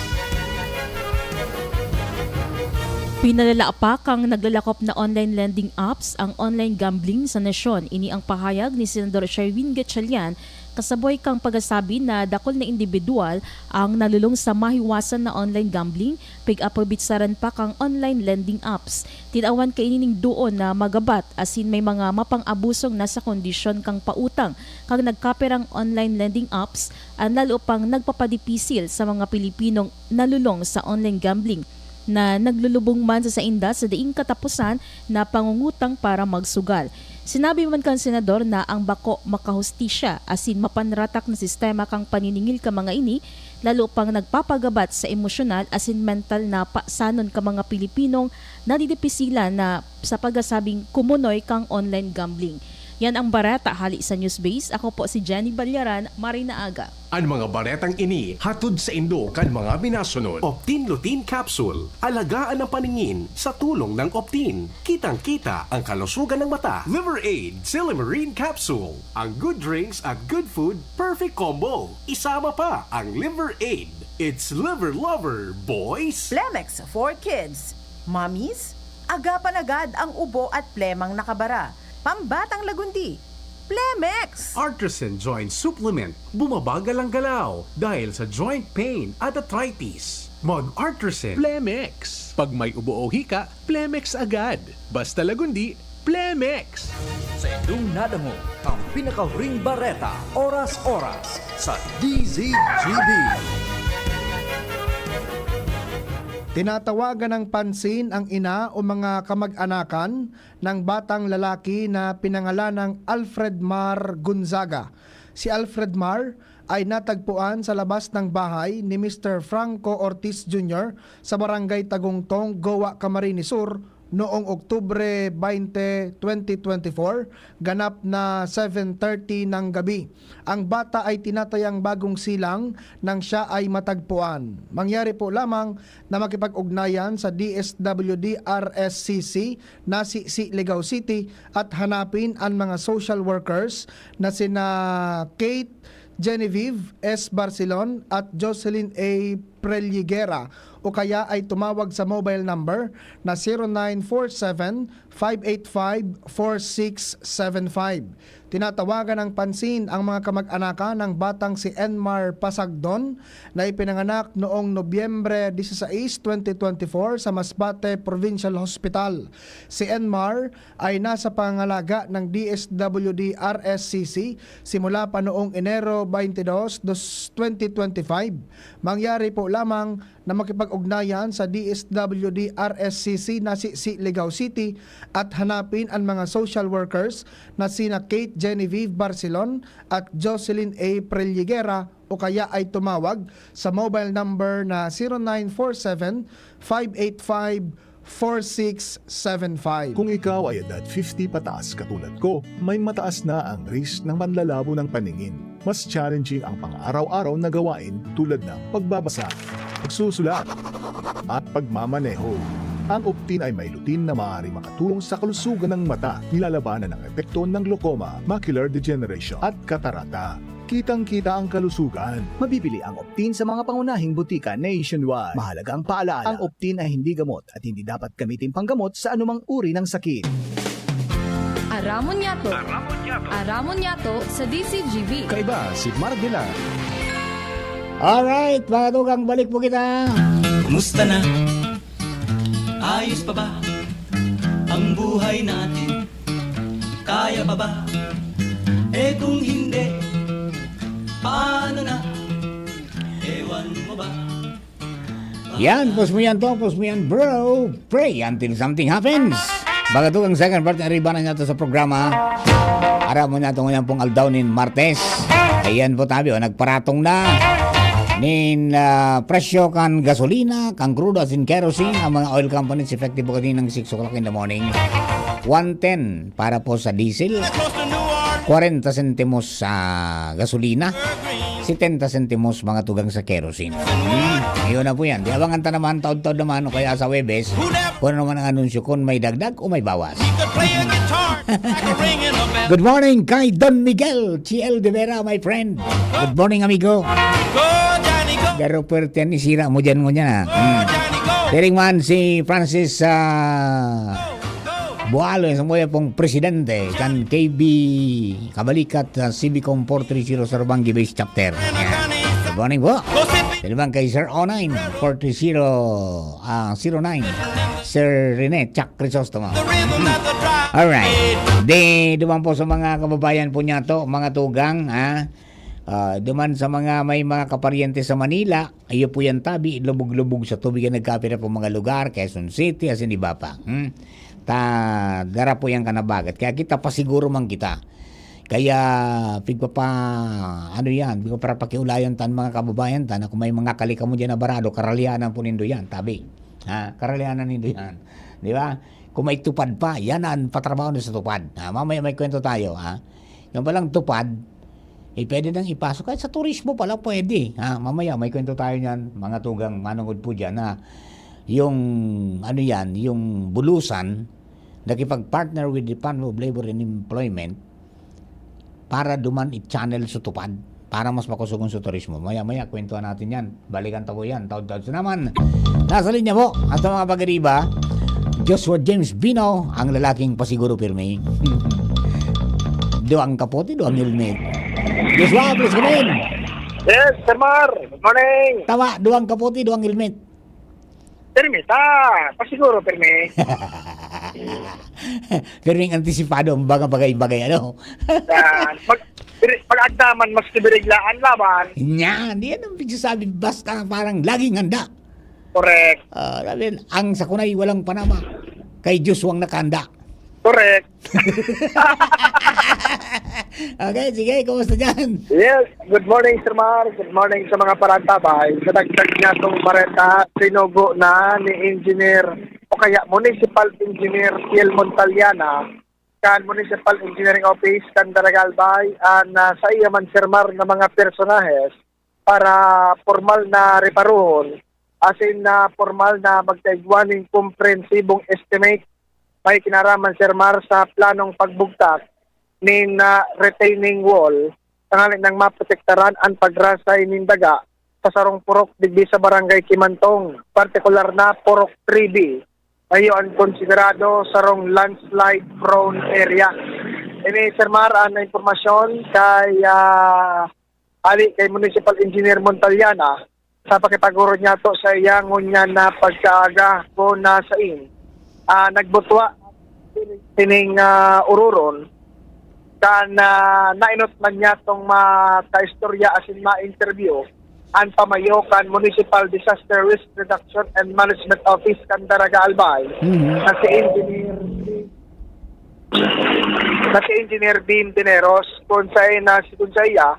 Pinalala pa kan naglalakop na online lending apps ang online gambling sa nasyon. Ini ang pahayag ni Senador Sherwin Gatchalian, kasaboy kan pagkasabi na dakul na indibidwal ang nalulong sa mahiwasan na online gambling, pig-apobitsaran pa kan online lending apps. Tinawan kaini nin duon na magabat asin may mga mapang-abusong nasa kondisyon kan pautang kan nagkapirang online lending apps, an lalo pang nagpapadipisil sa mga Pilipinong nalulong sa online gambling na naglulubong man sa sainda sa daing kataposan na pangungutang para magsugal. Sinabi man kan senador na ang bako makahustisya asin mapanratak na sistema kan paniningil kan mga ini lalo pang nagpapagabat sa emosyonal asin mental na pasanon kan mga Pilipinong nadidipisilan na sa pagkasabing kumunoy kan online gambling. Yan ang bareta hali sa Newsbase. Ako po si Jenny Ballaran. Maray na aga. An mga baretang ini hatod saindo kan mga minasunod. Optin Lutein Capsule. Alagaan ang paningin sa tulong ng Optin. Kitang-kita ang kalusugan ng mata. Liver Aid Silymarin Capsule. Ang good drinks at good food, perfect combo. Isama pa ang Liver Aid. It's Liver Lover, boys! Plemex for Kids. Mommies, agapan agad ang ubo at plemang nakabara. Pambatang lagundi, Plemex! Artisan Joint Supplement, bumabagal ang galaw dahil sa joint pain at arthritis. Mag-Artisan. Plemex. Pag may ubo o hika, Plemex agad. Basta lagundi, Plemex. Sa inyong nadangog ang pinakahuring bareta, oras-oras, sa D Z G B. Tinatawagan ng pansin ang ina o mga kamag-anakan ng batang lalaki na pinangalanang Alfred Mar Gonzaga. Si Alfred Mar ay natagpuan sa labas ng bahay ni Mister Franco Ortiz Junior sa Barangay Tagungtong, Goa, Camarines Sur, noong Oktubre twenty, twenty twenty-four, ganap na seven thirty ng gabi. Ang bata ay tinatayang bagong silang nang siya ay matagpuan. Mangyari po lamang na makipag-ugnayan sa D S W D R S C C, Nasisi, Ligao City at hanapin ang mga social workers na sina Kate Genevieve S. Barcelon at Jocelyn A. Prelligera o kaya ay tumawag sa mobile number na zero nine four seven, five eight five, four six seven five. Tinatawagan ng pansin ang mga kamag-anakan ng batang si Enmar Pasagdon na ipinanganak noong Nobyembre dieciséis, twenty twenty-four sa Masbate Provincial Hospital. Si Enmar ay nasa pangangalaga ng D S W D R S C C simula pa noong Enero twenty-two, dos-, twenty twenty-five. Mangyari po lamang na makipag-ugnayan sa D S W D R S C C Nasisi, Ligao City at hanapin ang mga social workers na sina Kate Genevieve Barcelon at Jocelyn A. Prelligera o kaya ay tumawag sa mobile number na zero nine four seven, five eight five, four six seven five. Kung ikaw ay edad fifty pataas katulad ko, may mataas na ang risk ng panlalabo ng paningin. Mas challenging ang pang-araw-araw na gawain tulad ng pagbabasa, pagsusulat, at pagmamaneho. Ang Optin ay may lutein na maaaring makatulong sa kalusugan ng mata, nilalabanan ang epekto ng glaucoma, macular degeneration, at katarata. Kitang-kita ang kalusugan. Mabibili ang Optin sa mga pangunahing butika nationwide. Mahalagang paalala, ang Optin ay hindi gamot at hindi dapat gamitin panggamot sa anumang uri ng sakit. Aramon Yato. Aramon Yato sa D C G B. Kaiba si Mark Villar. Alright, mga tugang, balik po kita. Kumusta na? Ayos pa ba ang buhay natin? Kaya pa ba? Eh kung hindi, paano na? Ewan mo ba? Yan, pos mo yan to, pos mo yan, bro. Pray until something happens. Baga to ang second part, arriba na niya to sa programa. Aram mo niya to ngayon pong aldaw nin Martes. Ayan po tabi, oh, nagparatong na nin ah, presyo kan gasolina, kan crude asin kerosene, ang mga oil companies effective po kaninang six o'clock in the morning. One ten para po sa diesel, kwarenta sentimos sa gasolina, setenta sentimos mga tugang sa kerosene. Hmm, yun na po yan. Di abangan ta naman, taod-taod naman, o kaya sa Webes, kung ano naman ang anunsyo, kung may dagdag o may bawas. Good morning kay Don Miguel, G L De Vera, my friend. Good morning, amigo. Pero puwerte yan, isira mo dyan, ngunyan, ha? Hmm. Piring man si Francis ah, Bualo, sa mga pong presidente kan K B Kabalikat, ah, Civicom four three zero Sarbangi Base Chapter. Yan. Good morning po. Piring man kay Sir O nine, four three zero, ah, zero nine. Sir Rene, Chuck Crisostomo. Alright. Di, duman po sa mga kababayan po niya to, mga tugang, ha? Ah, duman sa mga may mga kaparyente sa Manila, iyo po yan tabi, lubog-lubog sa tubig ang nagkapira po mga lugar, Quezon City, asin iba pa. Hmm? Ta, dara po yan kanabagat. Kaya kita pasiguro man kita. Kaya, pigpapa, ano yan, pigpaparapakiulayan tan mga kababayan ta na kung may mga kali kamo dyan na barado, karalianan po nindo yan, tabi. Ha? Karalianan nindo yan. Di ba? Kung may tupad pa, yan ang patrabaho na sa tupad. Ha? Mamaya may kwento tayo, ha? Yung palang tupad, eh, pwede nang ipasok. Kahit sa turismo pala, pwede. Ha? Mamaya, may kwento tayo niyan, mga tugang manungod po dyan, ha? Yung, ano yan, yung Bulusan, nakipag-partner with Department of Labor and Employment para duman i-channel sa tupad. Para mas makusugon sa turismo. Maya-maya, kwentuhan natin yan. Balikan ta ko yan. Taod-taod sa naman. Nasa linya po, hasta mga pag-ariba, Joshua James Bino, ang lalaking pasiguro pirmi. Duwang kapote, duwang helmet. Joshua, please come in. Yes, Sir Mar. Good morning. Tama, duwang kapote, duwang helmet. Pirmi ta. Pasiguro, pirmi. Pirming antisipado ang mga bagay-bagay, ano? Yan. Pag, pag agdaman, mas kibiriglaan laban. Yan, yan ang pigsasabi. Basta parang laging handa. Correct. Ah, sabi, ang sakunay walang panama. Kay Diyos wang nakahanda. Correct. Okay, sige, kumusta dyan? Yes, good morning, Sir Mar. Good morning sa mga parantabay. Sa dagdag niya itong bareta, sinugo na ni Engineer o kaya Municipal Engineer Fiel Montaliana kan Municipal Engineering Office kan Daraga Albay, an, ah, sa iya man, Sir Mar, na mga personahes para pormal na reparohon, asin na pormal na magkaigwa nin komprehensibong estimate. May kinaraman, Sir Mar, sa planong pagbugtak nin, ah, retaining wall, tanganing maprotektaran an pagrasay nin daga sa sarong purok digdi sa Barangay Kimantong, partikular na Purok three B. Iyo an konsiderado sarong landslide prone area. Ini, Sir Mar, an impormasyon kay, ah, ali kay Municipal Engineer Montaliana sa pakipag-orog niyato sa iya ngunyan na pagkaaga ko na sain, ah, nagbutwa sining, ah, ororon kan, ah, nainot man niyatong makaistorya asin ma-interview an pamayo kan Municipal Disaster Risk Reduction and Management Office kan Daraga Albay, Mhm. na si Engineer, na si Engineer Beam Dineros, kun saen na si, kun saiya,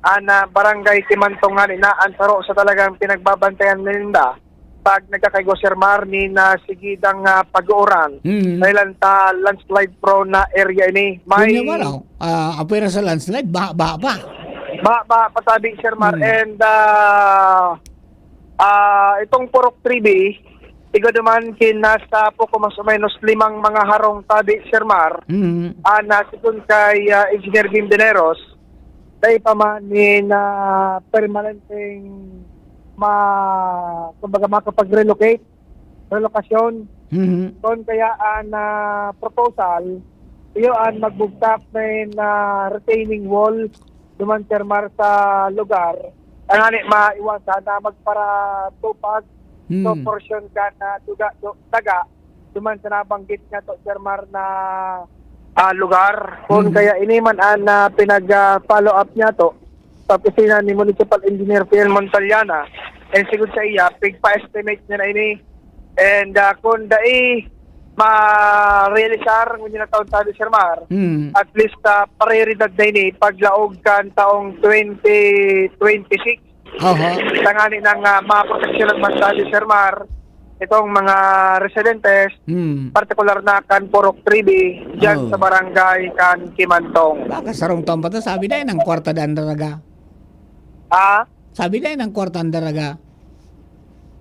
an, ah, Barangay Kimantong ngani na an saro sa talagang pinagbabantayan ninda pag nagkakaigwa, Sir Mar, nin, ah, sigidang, ah, pag-uuran. Mhm. Dahilan ta landslide prone na area ini. May Yun nga, no? Ah, apwera sa landslide, baha-baha pa. Baha-baha pa tabi, Sir Mar. Hmm. And, ah, ah, itong Purok three B, igwa duman kin nasa poko mas o menos limang mga harong tabi, Sir Mar. Hmm. Ah, na sigon kay, ah, Engineer Gimbineros, dai pa man nin, ah, permanenteng ma-, kumbaga, makapag-relocate, relokasyon. Mhm. Kun kaya an, ah, proposal, iyo an magbugtak nin, ah, retaining wall duman, Sir Mar, sa lugar. Tanganing maiwasan na magparatupag sa Hmm. porsyon kan, ah, duga-, du-, daga duman sa nabanggit niyato, Sir Mar, na, ah, lugar. Kun Mhm. kaya ini man an, ah, pinag, ah, follow up niyato sa opisina ni Municipal Engineer Fiel Montaliana. And sigod sa iya, pigpa-estimate niya na ini. And, ah, kun dai ma-realisar ngunyan na taon tabi, Sir Mar, Hmm. at least, ah, pareridad na ini paglaog kan taong twenty twenty-six. Oho. Tanganing, ah, maproteksyonan man tabi, Sir Mar, itong mga residentes, Hmm. partikular na kan Purok three B, dyan Oh. sa barangay kan Kimantong. Baka sarong taon pa to, sabi na yun, ang kwarta daan talaga. Ha? Sabi na yun, ang kwarta ang daraga.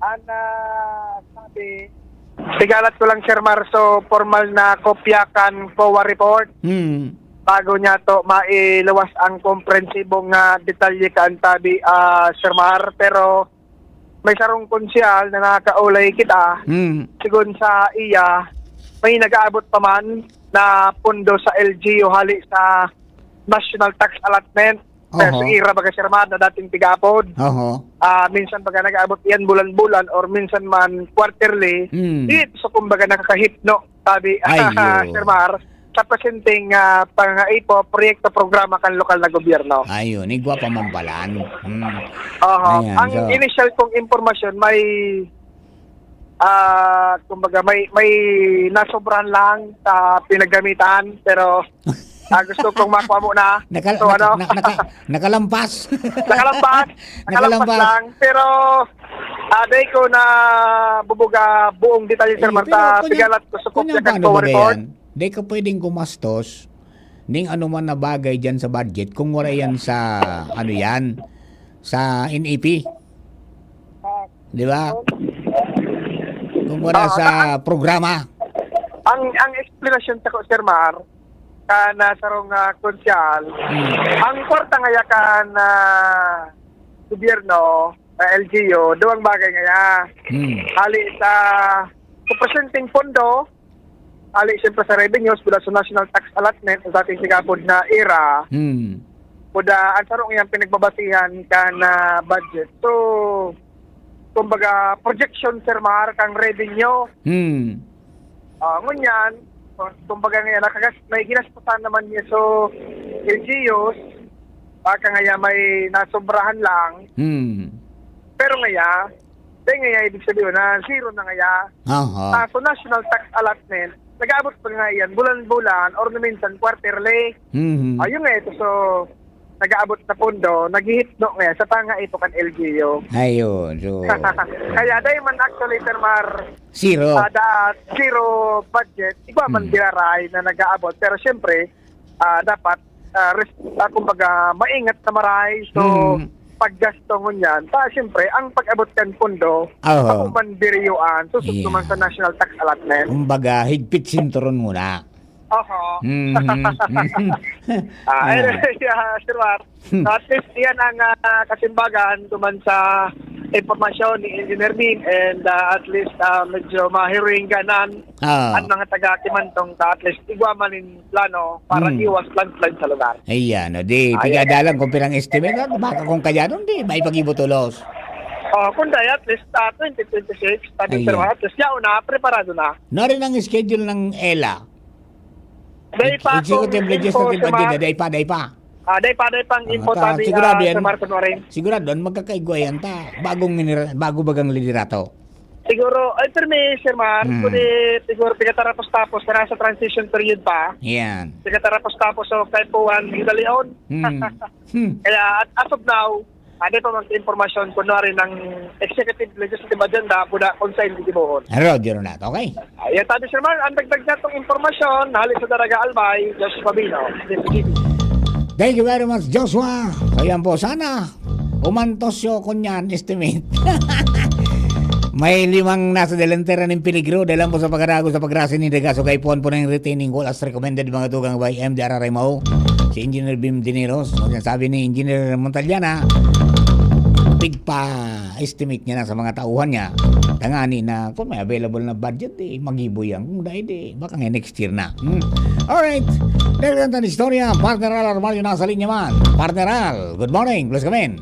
An, ah, sabi, sigalat ko lang, Sir Mar, so formal na kopya kan COA report. Hmm. Bago niyato mailuwas ang komprehensibong, ah, detalye kan tabi, ah, Sir Mar. Pero may sarong konsehal na nakakaulay kita. Hmm. Sigon sa iya, may nag-aabot pa man na pondo sa L G U hali sa National Tax Allotment. Pero Oho. sa ira baga, Sir Mar, na dating tig-aapod, Oho. ah, minsan baga nag-aabot iyan bulan-bulan or minsan man quarterly. Hmm. Di, so, kumbaga, nakakahipno, sabi, Ay, yo. Sir Mar, sa presenteng, ah, pangangaipo, proyekto, programa kan lokal na gobyerno. Ayun, igwa pa man palan. Hmm. Oho. Ayan, Ang so initial kong impormasyon, may Ah, kumbaga, may, may nasobrahan lang sa pinaggamitan, pero, ah, gusto kong makuha muna. Nakal-, So, naka-, ano? na-, naka-, nakalampas. Nakalampas. Nakalampas Nakalampas. lang. Pero, ah, dai ko na bubuga buong detalye, Sir Ay, Marta. pero kunya-, Pigalat ko sa kunya kopya kan paano COA ba report. yan? Di ka pwedeng gumastos ning anuman na bagay dyan sa budget kung wala yan sa, ano yan, sa N E P. Ah, Di ba? Kung wala Ah, sa ang, programa. ang, ang explanation sa ko, Sir Mar, kan, ah, sarong, ah, konsehal. Hmm. Ang kwarta ngaya kan, ah, gobyerno, ah, L G U, duwang bagay ngaya. Hmm. Hali sa, sa presenteng pondo, hali siyempre sa revenues, mula sa national tax allotment, sa ating sigapod na era. Hmm. Kuda, ang sarong iyang pinagbabasihan kan, ah, budget. So, kumbaga, projection, Sir Mar, kang revenue. Hmm. Ah, ngunyan, kumbaga ngayon, nakagas-, may ginastusan naman niya. So, L G Us, baka ngaya may nasobrahan lang. Hmm. Pero ngaya, dahil ngaya, ibig sabihin na zero na ngaya. Aha. Ah, so, national tax allotment, nag-aabot pa nga yan, bulan-bulan, or minsan quarterly. Mhm. Ayun nga ito, so, nag-aabot na pondo, naghihitno nga yan, sa tanga ito kan L G U. Ayun, so Kaya dahil man actually, Sir Mar, Zero. ah, daat, zero budget, igwa man Hmm. giraray na nag-aabot. Pero siyempre, ah, dapat, ah, res-, ah, kumbaga, maingat na maray. So, Hmm. paggasto ngunyan. Ta, siyempre, ang pag-abot kan pondo, Oho. ako man diriyuan, susok Yeah. naman sa national tax allotment. Kumbaga, higpit sinturon muna. Oho. Mhm, mhm. Ah, Ayan. anyway, ah, Sir Mar, Hmm. so at least yan ang, ah, kasimbagan duman sa impormasyon ni Engineer Min and, ah, at least, ah, medyo mahiringganan Ah. ang mga taga Kimantong ta at least igwa man in plano para Hmm. iwas landslide sa lugar. Ayan, o di, Ayan. pigadalan kung pirang estimate, ah, baka kung kaya nun, di, may pag-ibo tulos. Oh, kung dahil at least, ah, twenty twenty-six, sabi Ayan. Sir Mar, at least yaon na, preparado na. Nari ang schedule ng ela? Day pa Executive akong Legislative info sa Agenda, mga day pa, day pa. Ah, day pa, day pang Ah, info ta-, tabi, sigurado ah, yan. sa Marcon Orange. Sigurado yan, magkakaigwa yan ta. Bagong minira-, bago bagang liderato. Siguro, ay, permi, Sir Mar, Hmm. kundi siguro pinatarapos-tapos na nasa transition period pa. Yan. Pinatarapos-tapos, so, kay Puan Gidaleon. Hmm. Hmm. Kaya, at as of now, ano pa mang impormasyon, kunwari, ng executive legislative agenda, kuda kung saan gigibohon. Roger na, okay? Ayan, sabi, Sir Mar, ang dagdag natong impormasyon, hali sa Daraga Albay, Joshua Pabino, D P G B. Thank you very much, Joshua. So, yan po, sana umantos yo kunyan estimate. May limang nasa delantera nin peligro, dahil lang po sa pagkarago sa pagrasa ni Degas o kaipuhan po ng retaining wall as recommended, mga tugang, by M D R R M O, si Engineer Bim Dineros. Sabi ni Engineer Montalyana, pigpa-estimate niya na sa mga tauhan niya. Tangani na kung may available na budget, eh, magibo yan. Kung dahil, eh, baka nga next year na. Hmm. Alright. Dahil ganda ng istorya, Partner Al Armalio nasa linya man. Partner Al, good morning. Plus kami.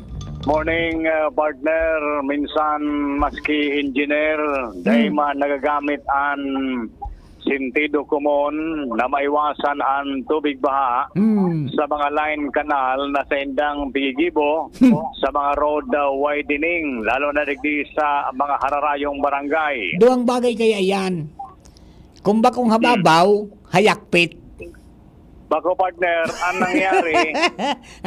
Morning, uh, partner. Minsan, maski engineer, dahil Hmm. man nagagamit ang sentido komon na maiwasan ang tubig baha Hmm. sa mga line canal na sa indang pigigibo Hmm. sa mga road, uh, widening, lalo na digdi sa mga hararayong barangay. Duwang bagay kaya yan. Kung bakong Hmm. hababaw, hayakpit. Bako, partner, ang nangyari,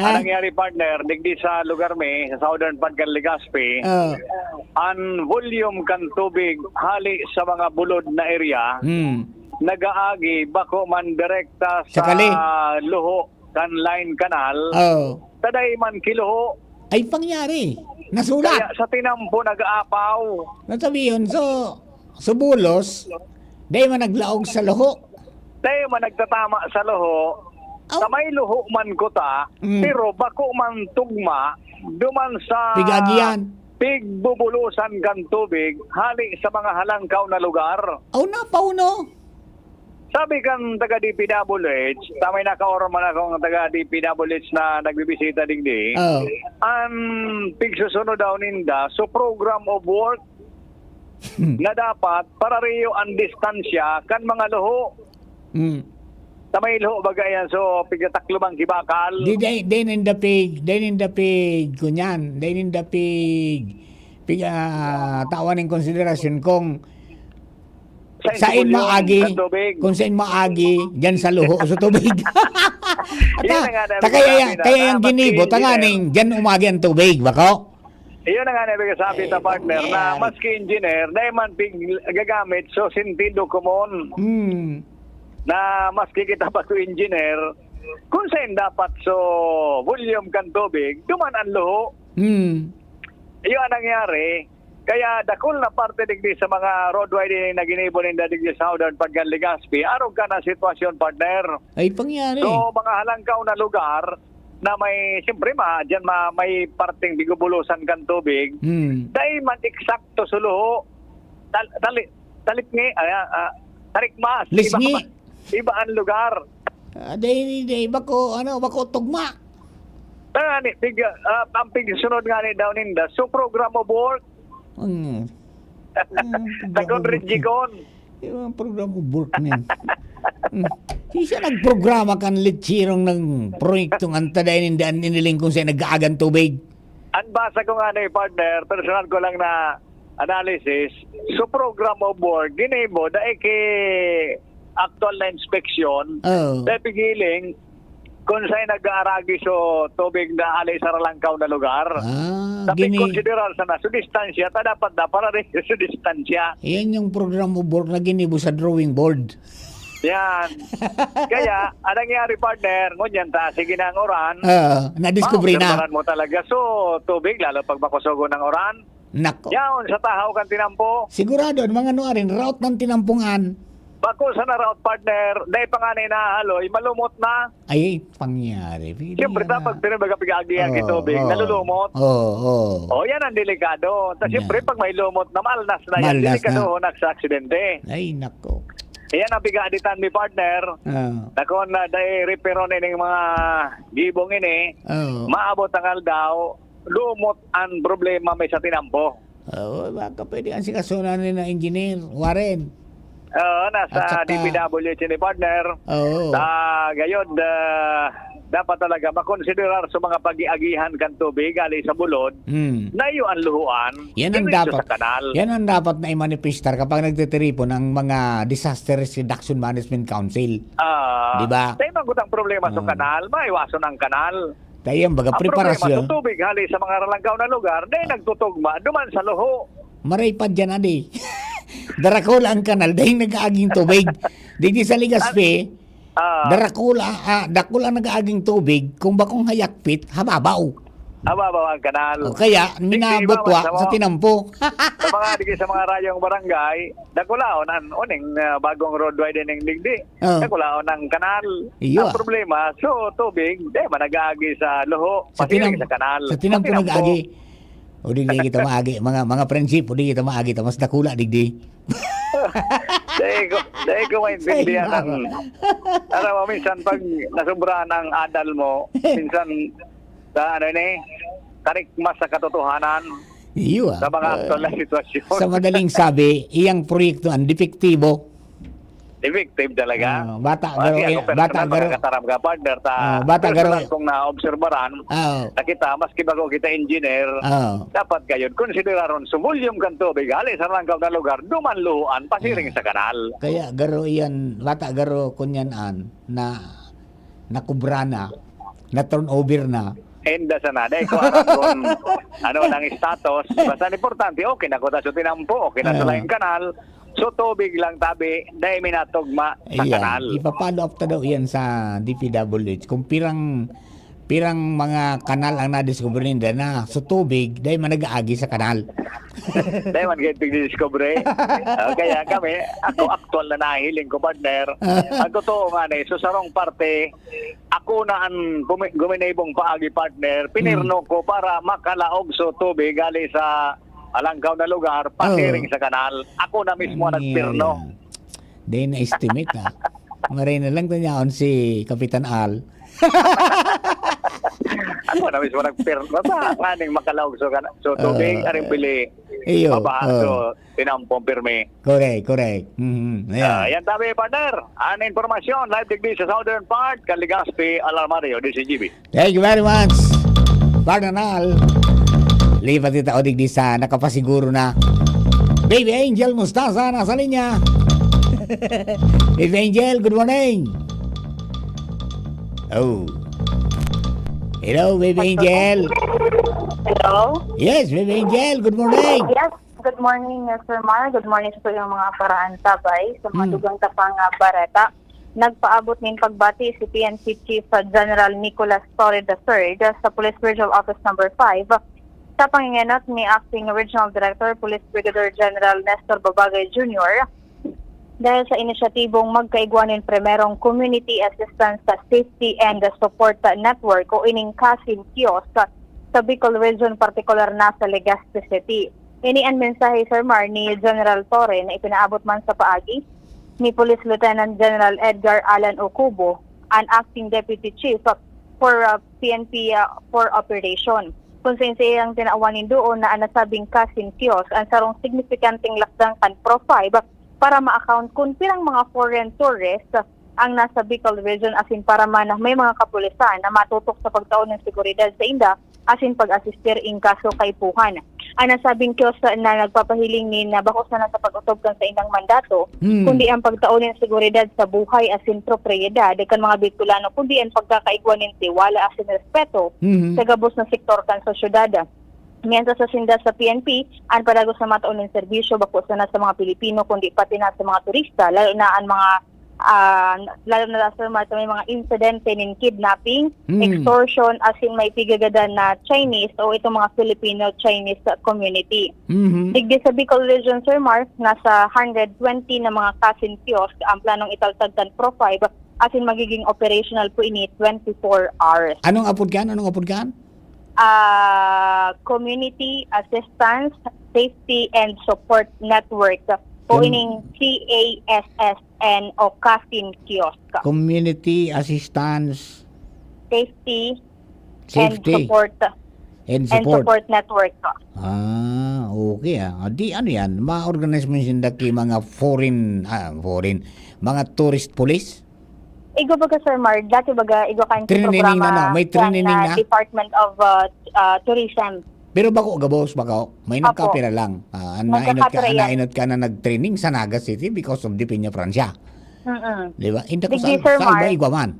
ang Ah. nangyari, partner, digdi sa lugar mi, sa southern part kan Legazpi, Oh. ang volume kan tubig hali sa mga bulod na area, Hmm. nagaagi bako man direkta Sa sa kali. luho kan line canal, Oh. taday man kiluho. Ay, pangyari. Nasulat. Kaya sa tinampo, nag-aapaw. Nasabi yun. So, subulos, dahil man naglaog sa luho. Tayo man nagtatama sa luho, Aw. sa may luho man kuta, Mm. pero bako man tugma, duman sa Pig-agian. pigbubulusan kan tubig, hali sa mga halangkaw na lugar. Aw, napaw, no? Sabi kan taga D P W H, sa may nakaorman akong taga D P W H na nagbibisita digdi, Oh. ang pigsusunod daw ninda, so program of work Hmm. na dapat parariyo ang distansya kan mga luho. Hmm. Sa may luho, baga yan, so, pigtataklo bang kibakal? Di, di, di ninda pig, di ninda pig, kunyan, di ninda pig, pig, ah, tawan in konsiderasyon kung Sa sain volume maagi, ng tubig. kung sain maagi, dyan sa luho, sa tubig. Ata, Yun na nga, ta kaya, sabi na, kaya na, yung maski ginibo, engineer. tanganing, dyan umagi ang tubig, bako? Iyon na nga na sabi ta, Ay, partner, na yan. maski engineer, dahil man pig-, gagamit, so, sentido komon. Hmm. Na maski kita pa to engineer, kung saan dapat so volume kan tubig, duman ang luho. Hmm. Iyo ang nangyari, Kaya dakul na parte digdi sa mga road widening na ginibo ninda digdi sa Southern Part kan Legazpi, arog kan sitwasyon, partner. Ay, pangyari. So, mga halangkaw na lugar na may, siyempre, ma-, diyan ma-, may parteng bigubulusan kan tubig, Hmm. dai man eksakto suluho, tal-, tali-, talipngi, ah, ah, tarikmas, Lisngi. iba, iba ang lugar. Ah, dai, dai, bako, ano, bako tugma. Tangani, pig-, ah, ang pigsunod nga ni daw ninda, so program of work. Hmm. Hmm, Sa program of work. Conrad Gicon. Yung mga program of work na yun. Hmm. Sisya nagprograma kan lechirong ng proyektong antaday ninda an iniling kung saan nag-aagan tubig? Ang basa ko nga ni partner, personal ko lang na analysis, so program of work, ginibo, dai ki actual na inspeksyon, Oo. dai pigiling, kung saan nag-aaragi so tubig na hali sa ralangkaw na lugar. Ah, Tapi gini- konsiderar sana so distansya, ta dapat na para rin so distansya. Yan yung program of work na ginibo sa drawing board. Yan. Kaya, ang nangyari, partner, ngunyan ta, sige na ang uran. Ah, nadiskubre na. Maobserbaran mo talaga. So, tubig, lalo pag makusogon ang uran. Nako. Yaon sa tahaw kan tinampo. Sigurado, ang mga ano arin, route ng tinampongan. Bako sa na route, partner, dai pa nga na inahaloy, malumot na. Ay, pangyari. Pili Siyempre, nga na. dapat pero baga pig-aagihan Oo, kitubig, oo. nalulumot. Oo, oo. O, yan ang delikado. Ta, Yan. siyempre, pag may lumot na, malnas na yan. Malnas na. Delikado ho na sa aksidente. Ay, nako. Yan ang pig-aaditan mi, partner. Ah. Nakon na dai reperon ining mga gibong ini, Oo. maabot ang aldaw, lumot ang problema may sa tinampo. Oo, baka pwede ang sikasunan ni na engineer, Warren. Oo, nasa At saka D P W H ni partner. Oo. Sa gayod, ah, dapat talaga makonsiderar sa mga pag-iagihan kan tubig hali sa bulod, Hmm. na iyo ang luhuan, Yan ang diretso dapat. sa kanal. Yan ang dapat na imanifestar kapag nagtitiripon ang mga Disaster Risk Reduction Management Council. Ah, Di ba? tayo magutang problema sa Oo. kanal, maiwasan ang kanal. Tayo, baga, Ang problema, preparasyon. sa tubig hali sa mga ralangkaw na lugar, dai nagtutugma, duman sa luho. Maray pa dyan, adi. Darakula ang kanal, dahil nag-aaging tubig. Digdi sa Legazpi, Ah. darakula, ah, dakula ang nag-aaging tubig, kung bakong hayakpit, hababaw. Hababaw ang kanal. O kaya, Digdi, minabutwa ibabaw sa sa mo. tinampo. Sa mga, digdi sa mga rayong barangay, dakulaon, an, uning, ah, bagong road widening digdi. Oh. Dakulaon ang kanal. Iyo, Ang ah. problema, so, tubig, di man nag-aagi sa luho, Sa pasiring tinam-, sa kanal. sa tinampo Sa tinampo. nag-aagi. O di, di kita maagi, mga, mga friendship, o di kita maagi, ta mas dakula, digdi. Dai ko, dai ko maintindihan Ay, ang, nako. alam mo, minsan pag nasobrahan ang adal mo, minsan, sa ano ni, karikmas sa katotohanan, Iyo, ah. sa mga Ah, aktual na sitwasyon. sa madaling sabi, iyang proyekto ang depektibo. Effective talaga. Ah, bata, Kasi garo, ako eh, personal, bata, garo. makakataram ka, partner, ta Ah, bata, garo. personal kong naobserbaran, Ah, oh. na kita, maski bago kita engineer, Ah. dapat gayod konsideraron sa volume kan tubig, hali sa rangkaw na lugar, duman luhoan, pasiring Ah. sa kanal. Kaya garo iyan, bata, garo, kunyan an, na nakubra na, na turnover na. Enda sana, dai ko aram kung ano nang status. Basta ang importante, okay na kuta sa tinampo, okay na sa Ah. laing kanal. So, tubig lang tabi, dai minatugma sa Ayan, kanal. ipa-follow up ta daw yan sa D P W H. Kung pirang, pirang mga kanal ang nadiscover ninda na sa tubig, dai man nag-aagi sa kanal. Dai man kayo pigdiscover. Ah, kaya kami, ako aktual na nahiling ko, partner. Ang totoo nga na, sa sarong parte, ako na ang gumi-, guminibong paagi, partner. Pinirno Hmm. ko para makalaog sa tubig hali sa alangkaw na lugar, pasiring Oh. sa kanal. Ako na mismo ang Nangyari nagpirno. yan. Di na-estimate, ah. Maray na lang, tanyaon si Kapitan Al. Ako na mismo nagpirno sa nganing makalaog sa kana-, sa tubig, Ah, aring pili, iyo, mabasa, ah. so, tinampong pirmi. Correct, correct. Mhm, ayan. Ah, yan tabi, partner. Ang impormasyon, live digdi sa southern part, Caligaspi, Alarmario, D C G B. Thank you very much, Partner Nal. Lipat kita o digdi sa nakapasiguro na. Baby Angel Mostaza, nasa linya. Baby Angel, good morning. Oh. Hello, Baby Angel. Hello? Yes, Baby Angel, good morning. Yes, good morning, Sir Mar. Good morning sa iyong mga karaan tabay, sa mga Hmm. dugang tapang, ah, bareta. Nagpaabot nin pagbati si P N P Chief General Nicolas Torre the third sa Police Regional Office Number five, Sa pangingenot ni Acting Regional Director Police Brigadier General Nestor Babagay Junior, dahil sa inisyatibong magkaigwa nin primerong Community Assistance sa Safety and Support Network o ining CASIN kiosk sa Bicol Region, partikular na sa Legazpi City. Ini an mensahe, Sir Mar, ni General Torre na ipinaabot man sa paagi ni Police Lieutenant General Edgar Alan Ocubo, an Acting Deputy Chief for uh, P N P uh, for Operation, kung sa iyang tinawan nin duon na an nasabing CASIN kiosk an sarong signifikanteng lakdang kan Pro five para ma-account kun pirang mga foreign tourists ang nasa Bicol Region, asin para man may mga kapulisan na matutok sa pagtao nin seguridad sa inda asin pag-asistir in kaso kaipuhan. An nasabing kiosk na nagpapahiling nin bako sana sa pag-otob kan saindang mandato, Hmm. kundi ang pagtao nin seguridad sa buhay asin propriyedad kan mga Bicolano, kundi an pagkakaigwa nin tiwala asin respeto Mhm. sa gabos na sektor kan sosyedad. Mientras sa sinda sa P N P, an padagos na matao nin serbisyo bako sana sa mga Pilipino, kundi pati na sa mga turista, lalo na an mga, ah, lalo na sa mga, sa may mga insidente nin kidnapping, Hmm. extortion, asin may pigagadan na Chinese o itong mga Filipino-Chinese community. Mhm. Digdi sa Bicol Region, Sir Mark, nasa hundred twenty na mga CASIN kiosk ang planong italtad kan Pro five, asin magiging operational po ini twenty-four hours. Anong apod kan? Anong apod kan? Ah, Community Assistance, Safety and Support Network o Com- ining C A S S N o CASIN kiosk. Community Assistance Safety and Safety Support and and Support. Support Network po. Ah, okay, ah. Ah, di ano yan, ma-organize mo yung sinda ki mga foreign, ah, foreign, mga tourist police? Igwa baga, Sir Mar, dati baga, igwa kan Training programa na, no? May kan, training ah, na? Department of, ah, ah, Tourism. Pero bako gabos, bako, may Opo. nagkapira lang. Ah, an nainot ka, Nagkakapira an yan. nainot ka na nag-training sa Naga City because of the Peñafrancia. Mm-mm. Di ba? Hindi ko Digdi, sa, Sir sa Mar. Albay, igwa man.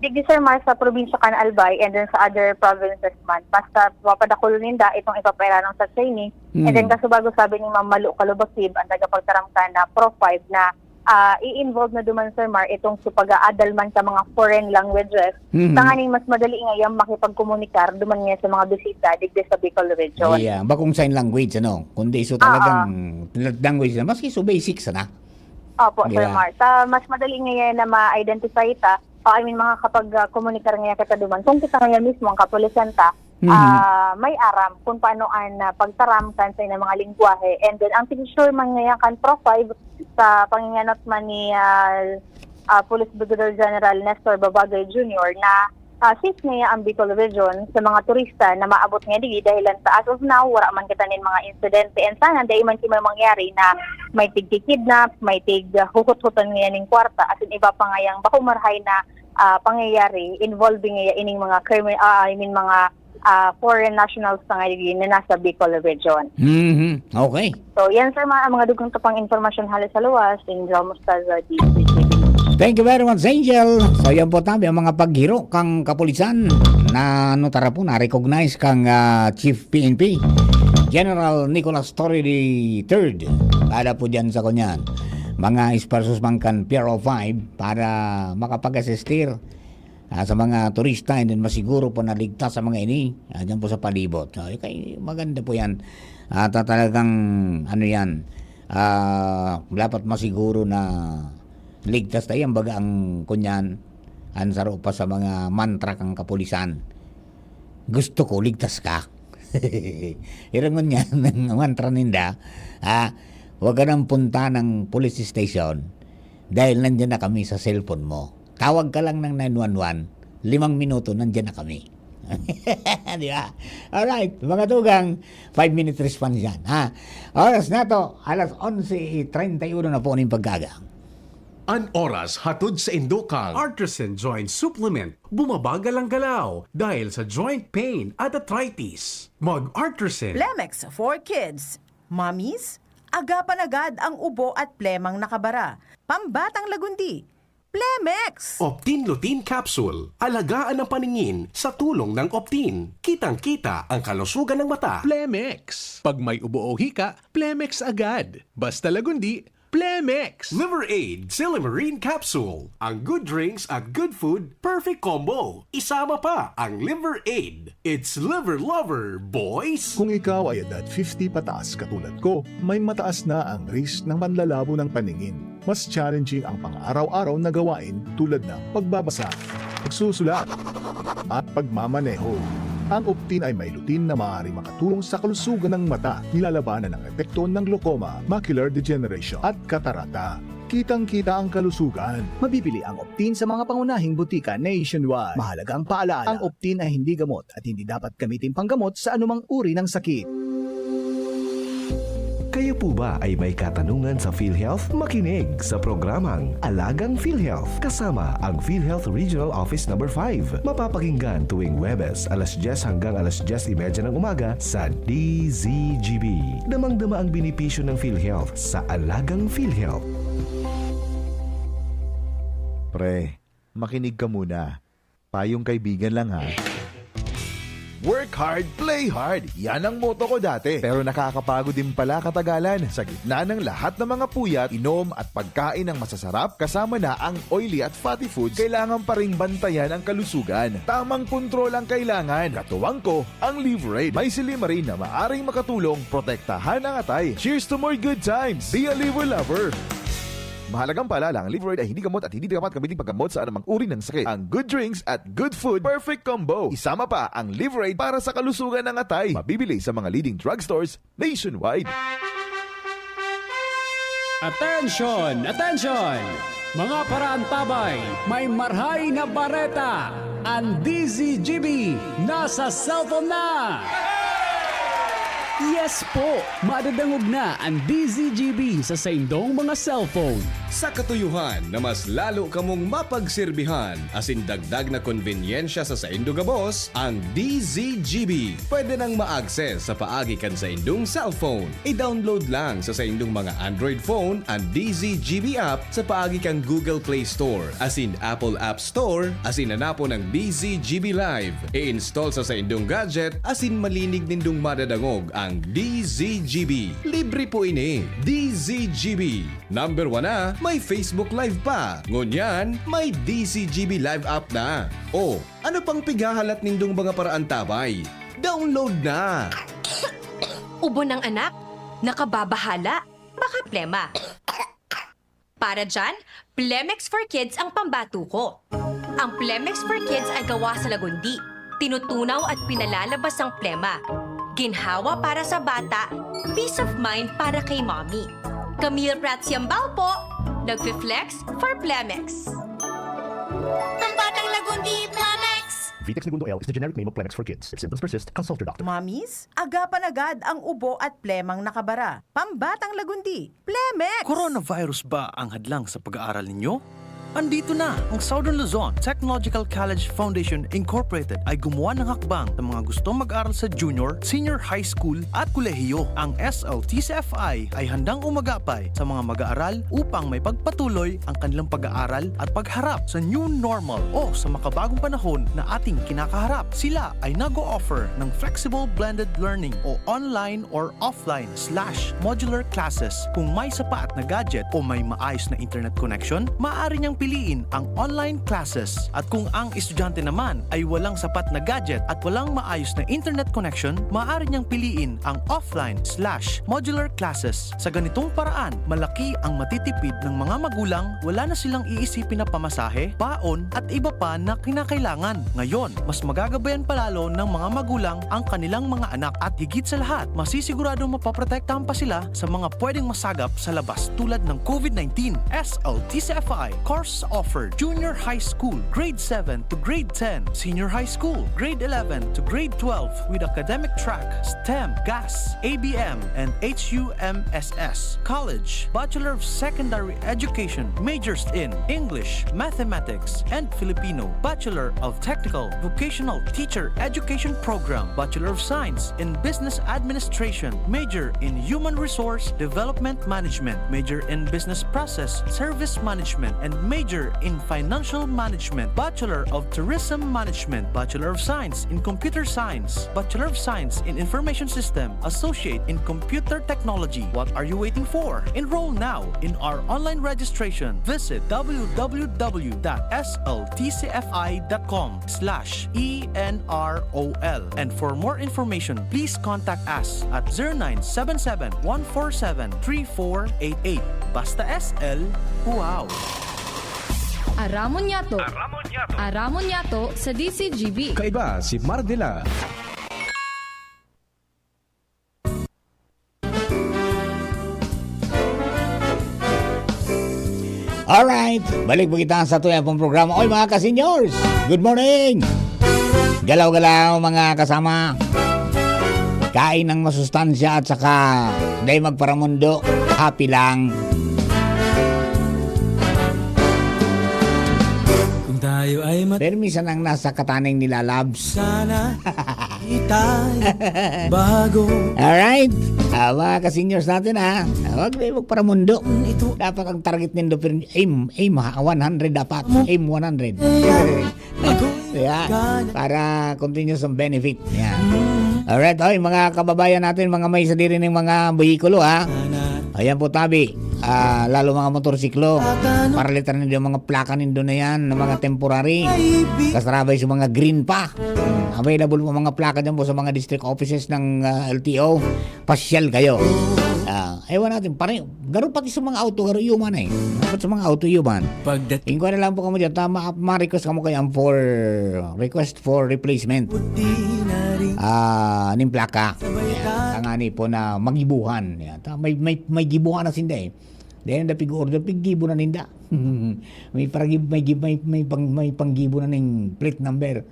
Digdi, Sir Mar, sa probinsya kan Albay and then sa other provinces man. Basta mapadakul ninda itong ipapairanon sa training. And then, Mm. kaso bago sabi ni Ma'am Malu Kalubakib, ang tagapagtaram kan na Pro five na, ah, i-involve na duman, Sir Mar, itong sa pag-aadal man sa mga foreign languages. Mhm. Tanganing mas madali ngayang makipagkomunikar duman niya sa mga bisita digdi sa Bicol Region. Yeah, bakong sign language, ano? Kundi so Oo. talagang language na, maski so basic sana. Opo, Di Sir ba? Mar. Sa mas madali ngayon na ma-identify ta, o I mean, makakapag, ah, komunikar ngayon kita duman. Kung kita ngayon mismo, ang kapulisan ta, Mhm. ah, may aram kung paano an, ah, pagtaram kan sa ilang mga lengguwahe. And then, ang picture man ngayon kan Pro five, sa pangingenot man ni, ah, ah, Police Brigadier General Nestor Babagay Junior na, ah, safe ngayon ang Bicol Region sa mga turista na maabot ngayon digdi dahilan sa as of now, wala man kita nin mga insidente. And sana, dai man ki may mangyari na may tigkikidnap, may tig, ah, huhut-hutan ngayon ning kwarta, as in iba pa ngayang bako marahay na, ah, pangyayari involving ngayon ining mga crimi-, ah, I mean, mga, ah, foreign nationals na ngayon na nasa Bicol Region. Mhm. Okay. So, yan, sir, mga, mga dugang tapang informasyon hale sa luwas. Angel Mostaza, D C T V. Thank you very much, Angel. So, yan po tabi ang mga paghiro kang kapulisan na ano tara po, na-recognize kang, ah, Chief P N P, General Nicolas Torre the third. Para po dyan sa kunyan, mga esfuerzos man kan P R O five para makapag-asistir ah, sa mga turista, and then masiguro po na ligtas sa mga ini, ah, dyan po sa palibot. Ah, okay, maganda po yan. At, ah, talagang, ano yan, ah, dapat masiguro na ligtas tayo. Yan baga ang, kunyan, ang saro pa sa mga mantra kang kapulisan. "Gusto ko, ligtas ka." Irangon niya ang mantra ninda, ah, "Huwag ka nang punta ng police station dahil nandiyan na kami sa cellphone mo." Tawag ka lang ng nine one one, limang minuto, nandiyan na kami. Di ba? Alright, mga tugang, five minute response yan, ha? Oras na to, alas onse treinta y uno na po ning pag-aga. An oras hatod sa indokang Artisan Joint Supplement, bumabagal ang galaw dahil sa joint pain at arthritis. Mag Artisan. Plemex for Kids. Mommies, agapan agad ang ubo at plemang nakabara. Pambatang lagundi, Plemex! Optin Lutein Capsule. Alagaan ang paningin sa tulong ng Optin. Kitang-kita ang kalusugan ng mata. Plemex. Pag may ubo o hika, Plemex agad. Basta lagundi, Plemex! Liver Aid, Silimarin Capsule. Ang good drinks at good food, perfect combo. Isama pa ang Liver Aid. It's Liver Lover, boys! Kung ikaw ay edad fifty pataas katulad ko, may mataas na ang risk ng panlalabo ng paningin. Mas challenging ang pang-araw-araw na gawain tulad ng pagbabasa, pagsusulat, at pagmamaneho. Ang Optin ay may lutein na maaaring makatulong sa kalusugan ng mata, nilalabanan ang epekto ng glaucoma, macular degeneration, at katarata. Kitang-kita ang kalusugan. Mabibili ang Optin sa mga pangunahing butika nationwide. Mahalagang paalaala, ang Optin ay hindi gamot at hindi dapat gamitin panggamot sa anumang uri ng sakit. Kayo po ba ay may katanungan sa PhilHealth? Makinig sa programang Alagang PhilHealth kasama ang PhilHealth Regional Office Number five. Mapapakinggan tuwing Huwebes, alas dyes hanggang alas dyes y media ng umaga sa D Z G B. Damang-dama ang benepisyo ng PhilHealth sa Alagang PhilHealth. Pre, makinig ka muna. Payong kaibigan lang, ha. Work hard, play hard. Yan ang motto ko dati. Pero nakakapagod din pala katagalan. Sa gitna ng lahat ng mga puyat, inom at pagkain ng masasarap, kasama na ang oily at fatty foods, kailangan pa ring bantayan ang kalusugan. Tamang kontrol ang kailangan. Katuwang ko, ang Liverade. May silimarin na maaring makatulong protektahan ang atay. Cheers to more good times! Be a Liver Lover! Mahalagang paalala, ang Liverade ay hindi gamot at hindi dapat gamitin paggamot sa anumang uri ng sakit. Ang good drinks at good food, perfect combo. Isama pa ang Liverade para sa kalusugan ng atay. Mabibili sa mga leading drugstores nationwide. Attention! Attention! Mga paraantabay, may marhay na bareta! Ang D Z G B nasa cellphone na! Yes po! Madadangog na ang D Z G B sa saindong mga cellphone. Sa katuyuhan na mas lalo kamong mapagserbihan asin dagdag na konbenyensya sa saindo gabos, ang D Z G B pwede nang ma-access sa paagi kan saindong cellphone. I-download lang sa saindong mga Android phone an D Z G B app sa paagi kan Google Play Store asin Apple App Store asin hanapon an D Z G B Live. I-install sa saindong gadget asin malinig nindong madadangog ang D Z G B. Libre po ini. D Z G B. Number one na, may Facebook Live pa. Ngunyan, may D Z G B Live app na. O, ano pang pighahalat nindong mga paraantabay? Download na! Ubo ng anak? Nakababahala? Baka plema. Para dyan, Plemex for Kids ang pambato ko. Ang Plemex for Kids ay gawa sa lagundi. Tinutunaw at pinalalabas ang plema. Ginhawa para sa bata, peace of mind para kay mommy. Camille Prats Yambao po, nagfi-flex for Plemex. Pambatang lagundi, Plemex! Vitex Negundo L is the generic name of Plemex for Kids. If symptoms persist, consult your doctor. Mommies, agapan agad ang ubo at plemang nakabara. Pambatang lagundi, Plemex! Coronavirus ba ang hadlang sa pag-aaral ninyo? Andito na ang Southern Luzon Technological College Foundation Incorporated ay gumawa ng hakbang sa mga gustong mag-aral sa junior, senior high school at kolehiyo. Ang S L T C F I ay handang umagapay sa mga mag-aaral upang maipagpatuloy ang kanilang pag-aaral at pagharap sa new normal o sa makabagong panahon na ating kinakaharap. Sila ay nag-o-offer ng flexible blended learning o online or offline slash modular classes. Kung may sapat na gadget o may maayos na internet connection, maaari niyang piliin ang online classes. At kung ang estudyante naman ay walang sapat na gadget at walang maayos na internet connection, maaari niyang piliin ang offline slash modular classes. Sa ganitong paraan, malaki ang matitipid ng mga magulang, wala na silang iisipin na pamasahe, baon, at iba pa na kinakailangan. Ngayon, mas magagabayan pa lalo ng mga magulang ang kanilang mga anak at higit sa lahat, masisiguradong mapoprotektahan pa sila sa mga pwedeng masagap sa labas tulad ng COVID nineteen. S L T C F I, course offered, junior high school, grade seven to grade ten, senior high school, grade eleven to grade twelve with academic track, STEM, GAS, A B M, and H U M S S. College, Bachelor of Secondary Education, majors in English, Mathematics, and Filipino. Bachelor of Technical Vocational Teacher Education Program, Bachelor of Science in Business Administration, major in Human Resource Development Management, major in Business Process Service Management, and major Major in Financial Management, Bachelor of Tourism Management, Bachelor of Science in Computer Science, Bachelor of Science in Information System, Associate in Computer Technology. What are you waiting for? Enroll now in our online registration. Visit w w w dot s l t c f i dot com slash e n r o l. And for more information, please contact us at zero nine seven seven, one four seven, three four eight eight. Basta S L, wow! Aramon niyato. Aramon niyato. Aramon niyato sa D C G B. Kaiba si Mardila. Alright, balik po kita sa tuyang pong programa. Oy, mga ka-seniors, good morning! Galaw-galaw, mga kasama. Kain ng masustansya at saka dai magparamundo. Happy lang. Kung tayo ay mat- Pero minsan ang nasa kataning nila, labs. Sana itay bago. Alright. Ah, mga ka-seniors natin, ha. Ah, wag kayo magparamundo. Ito. Dapat ang target nindo, pero aim, aim, ha, one hundred dapat. Aim one hundred. Yeah. Para continuous ang benefit. Yeah. Alright, oy, mga kababayan natin, mga may sadiri ng mga behikulo, ha. Ayan po, tabi. Ah, lalo mga motorsiklo. Paralitan nindo yung mga plaka nindo na yan, na mga temporary. Kasarabay sa mga green pa. Available po mga plaka dyan po sa mga district offices ng, ah, L T O. Pasyal kayo. Ah, ewan natin, pare, garo pati sa mga auto, garo yuman eh. Dapat sa mga auto yuman. Pagdating Ingko na lang po kamo dyan, tama, ma-request kamo kaya ang for, request for replacement. Puti na rin Ah, ning plaka. Sabay Yan. tayo. Tangani po na magibuhan. Yan. Ta-, may, may, may gibuhan na sinda eh. Dahil na pig-order, piggibo na ninda. May paragi-, may gi-, may, may pang-, may panggibo na ning plate number.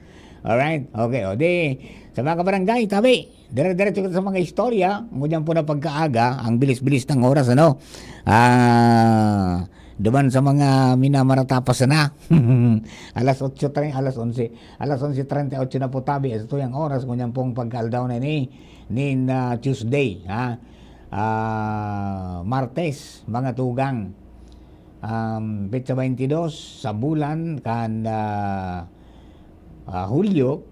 Alright? Okay, o di, sa mga kabarangay, tabi, dire-diretso kita sa mga istorya. Ngunyan po na pagkaaga, ang bilis-bilis ng oras, ano? Ah, duman sa mga minamaratapas na. Alas otso tre-, alas onse. Alas onse treinta y ocho na po, tabi. Ito yung oras, ngunyan pong pagkaaldaw na ni, nin, ah, Tuesday, ha? Ah, Martes, mga tugang. Um, petsa twenty-dos sa bulan kan, ah, ah, Hulyo,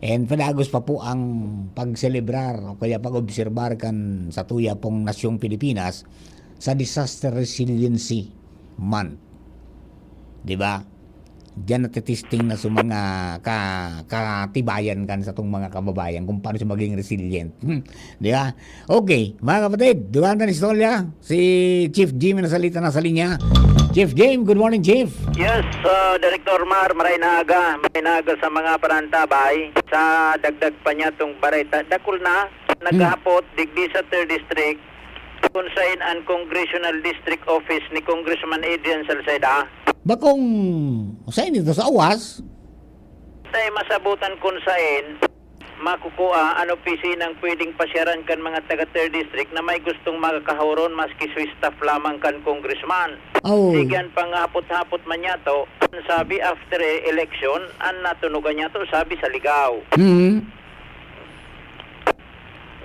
and padagos pa po ang pagselebrar o kaya pag-obserbar kan sa tuya pong nasyong Pilipinas sa Disaster Resiliency Month. Di ba? Diyan natitesting na sa mga ka-, katibayan kan sa tong mga kababayan kung paano siya maging resilient. Hmm. Di ba? Okay, mga kapatid, dugang na istorya. Si Chief Jim na salita na sa linya. Chief Jim, good morning, Chief. Yes, uh, Director Mar, maray na aga. Maray na aga sa mga parantabay. Sa dagdag pa niya tong bareta, dakul na, naghahapot, digdi sa third District, kung saan ang Congressional District Office ni Congressman Adrian Salceda. Bakong, saan ito? Sa Uwas? Tayo masabutan kung saan makukuha an opisinang pwedeng pasyaran kan mga taga third District na may gustong makakahoron maski Swiss staff lamang kan congressman. Oh. Sige, an panghapot-hapot man niya to, an sabi after e-, election, an natunugan niya to, sabi sa Ligao. Mm.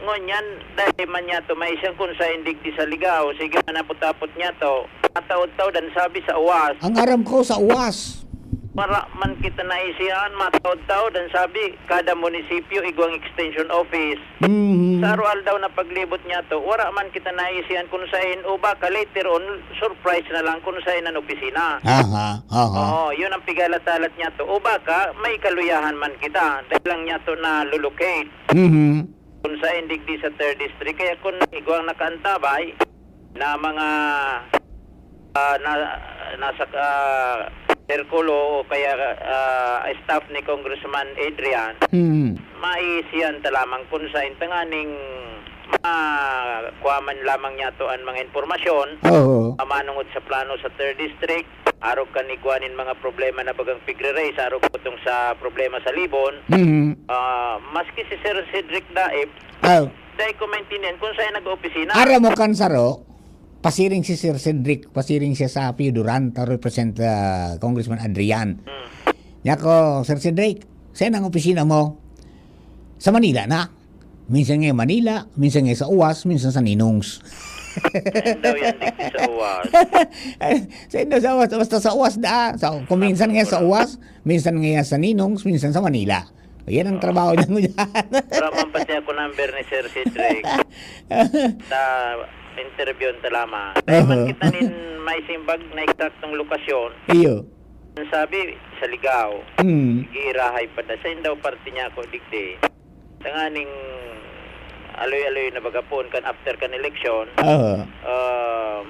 Ngunyan, dahil man niya to, may siyang kung saan digdi sa Ligao, sige, manapot-apot niya to, mataod-taod an sabi sa Uwas. Ang aram ko sa Uwas. Wara man kita naisihan, mataod-taod an sabi, kada munisipyo, igwang extension office. Mhm. Sa aroaldaw na paglibot niya to, wara man kita naisihan kung saan, o baka later on, surprise na lang kung saan an opisina. Aha, aha. Oo, yun ang pigalasalat niya to. O baka, may kaluyahan man kita, dahil lang niya to na-locate. Mhm. Kung saan digdi sa third District. Kaya kung igwang nakaantabay na mga, ah, na, nasa, ah, sirkulo o kaya, ah, staff ni Congressman Adrian, Mhm. maisiyan ta lamang kung saan tanganing makuha man lamang niya to ang mga impormasyon, Oo. Manungod sa plano sa third District, arog kan igwa nin mga problema na bagang pigre-raise, arog kutong sa problema sa Libon. Mhm. Ah, maski si Sir Cedric Daip, Oh. dai ko maintindihan kung saan nag-opisina. Aram mo kan saro, pasiring si Sir Cedric, pasiring siya sa Pio Duran, ta represent, ah, Congressman Adrian. Hmm. Niya ko, "Sir Cedric, saan ang opisina mo?" "Sa Manila na." Minsan nga Manila, minsan nga sa Uwas, minsan sa Ninongs. Sain daw yan, digdi sa uwas. Sain daw sa uwas, basta sa uwas da. Sa, kung minsan nga sa uwas, minsan nga sa Ninongs, minsan sa Manila. Yan ang trabaho niya ngunyan. Wala man pati ako number ni Sir Cedric. Sa interview ang talama. Dahil man kita nin may simbag na eksaktong lokasyon. Iyo. Ang sabi, sa Ligao. Mm. Giirahay pa da. Sain daw parte niya ako, digdi. Tanganing aloy-aloy na bagapon kan after kan eleksyon. Oo. Ah,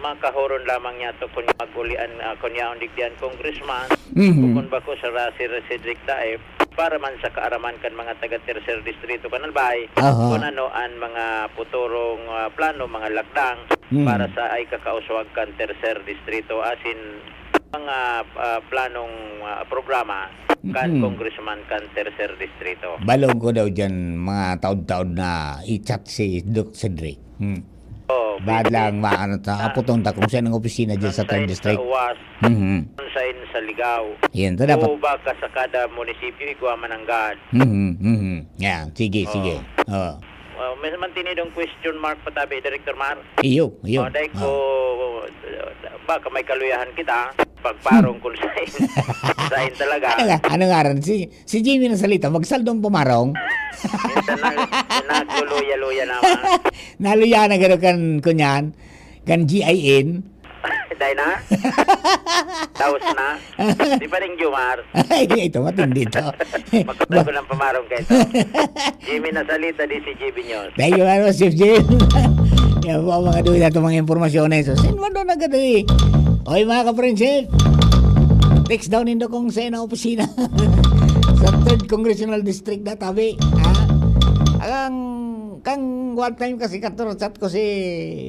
makahoron lamang niya to kun mag-ulian, ah, kun yaon digdi an congressman, Mhm. o kun bako sa ra-, si Cedric Daep, para man sa kaaraman kan mga taga Tercer Distrito kan Albay, Aha. kun ano an mga puturong, ah, plano, mga lakdang Mhm. para sa ay kakauswag kan Tercer Distrito, asin mga, ah, planong, ah, programa kan Mhm. congressman kan Tercer Distrito. Balong ko daw dyan, mga taod-taod na i-chat si Doc Cedric. Hmm. Oo, Bad pwede. lang, maano ta, Ah, aputon ta kung saan ang opisina dyan sa Sunshine third district. sa Uwas, Mhm. Sunshine sa Ligao. Yan, ta dapat. O baka sa kada munisipyo, igwa man ang gaan. Mhm, mhm. Yan, sige, Oo. sige. Oo. Well, may mantinidong question mark pa tabi, Director Mar. Iyo, iyo. Oh, dahil Ah. ko, baka may kaluyahan kita, pagparong Hmm. kung saan, saan talaga. Ano nga, ano nga rin, si, si Jimmy na salita, magsaldong pumarong. Minsan na, nagluluya-luya naman. Naluya na gano'n kan, kunyan, kan G I N. Dahil na? Taos na? Di pa rin Jumar. Ay, ito, matindi to. Magkatag ko ng pamarong kayo to. Jimmy Nasalita, di si J B News. Thank you very much, Chief Jim. Yan po ang mga duwi natin mga impormasyon na iso. Sin man doon agad eh. Oy, mga ka-friendship. Text down nindo kung sa na opisina. Sa third Congressional District na tabi. Ha? Ang, kang one time kasi katurchat ko si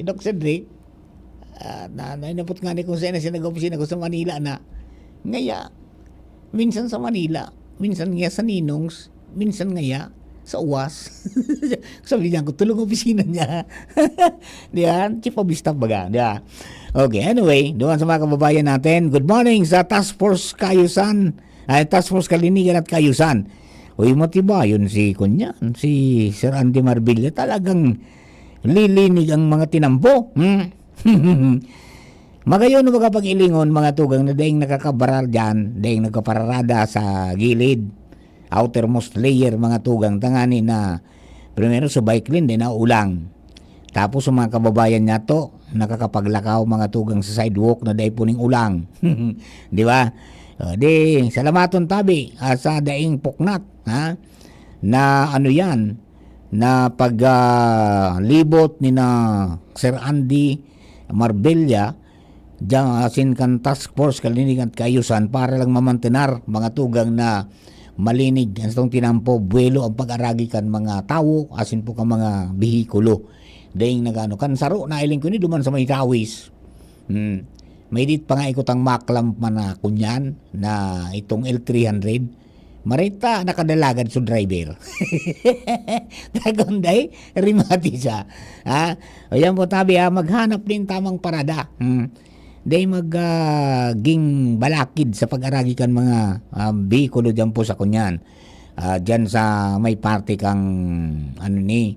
Doc Cedric. Ah, na, nainapot nga ni kung saan na siya nag-opisina ko sa Manila na. Ngaya, minsan sa Manila, minsan nga sa Ninongs, minsan ngaya sa Uwas. Sabi niya ko, tulong opisina niya. Di ba? Chief of staff baga, di ba? Okay, anyway, doon sa mga kababayan natin, good morning sa Task Force Kaayusan, ay, Task Force Kalinigan at Kaayusan. Uy, matibayon si, kunyan, si Sir Andy Marbella. Talagang lilinig ang mga tinampo. Hmm? Magayon na baga pag-ilingon, mga tugang na daing nakakabarar dyan, daing nagkapararada sa gilid, outermost layer, mga tugang, tangani na primero sa bike lane, din na ulang. Tapos sa mga kababayan niya to, nakakapaglakaw, mga tugang, sa sidewalk na dai puning ulang. Di ba? O, di, salamaton tabi, ah, sa daing puknat, ha? Na ano yan, na pag, ah, libot ni na Sir Andy Marbella, diyan, asin kan Task Force Kalinigan at Kaayusan para lang mamantenar, mga tugang, na malinig ang satong tinampo, buwelo ang pag-aragi kan mga tawo, asin po kan mga behikulo. Daing nagano, kan saro, nailing ko ni duman sa may Tawis. Hmm. May dit pa nga ikot ang maklam man na kunyan, na itong L three hundred. Marita, nakadalagad sa driver. Tagonday, rimati siya. Ha? O yan po, tabi, ha, maghanap din tamang parada. Hmm. Dahil mag, ah, ging balakid sa pag-aragi kan mga, ah, behikulo dyan po sa kunyan. Ah, dyan sa may parte kang, ano ni,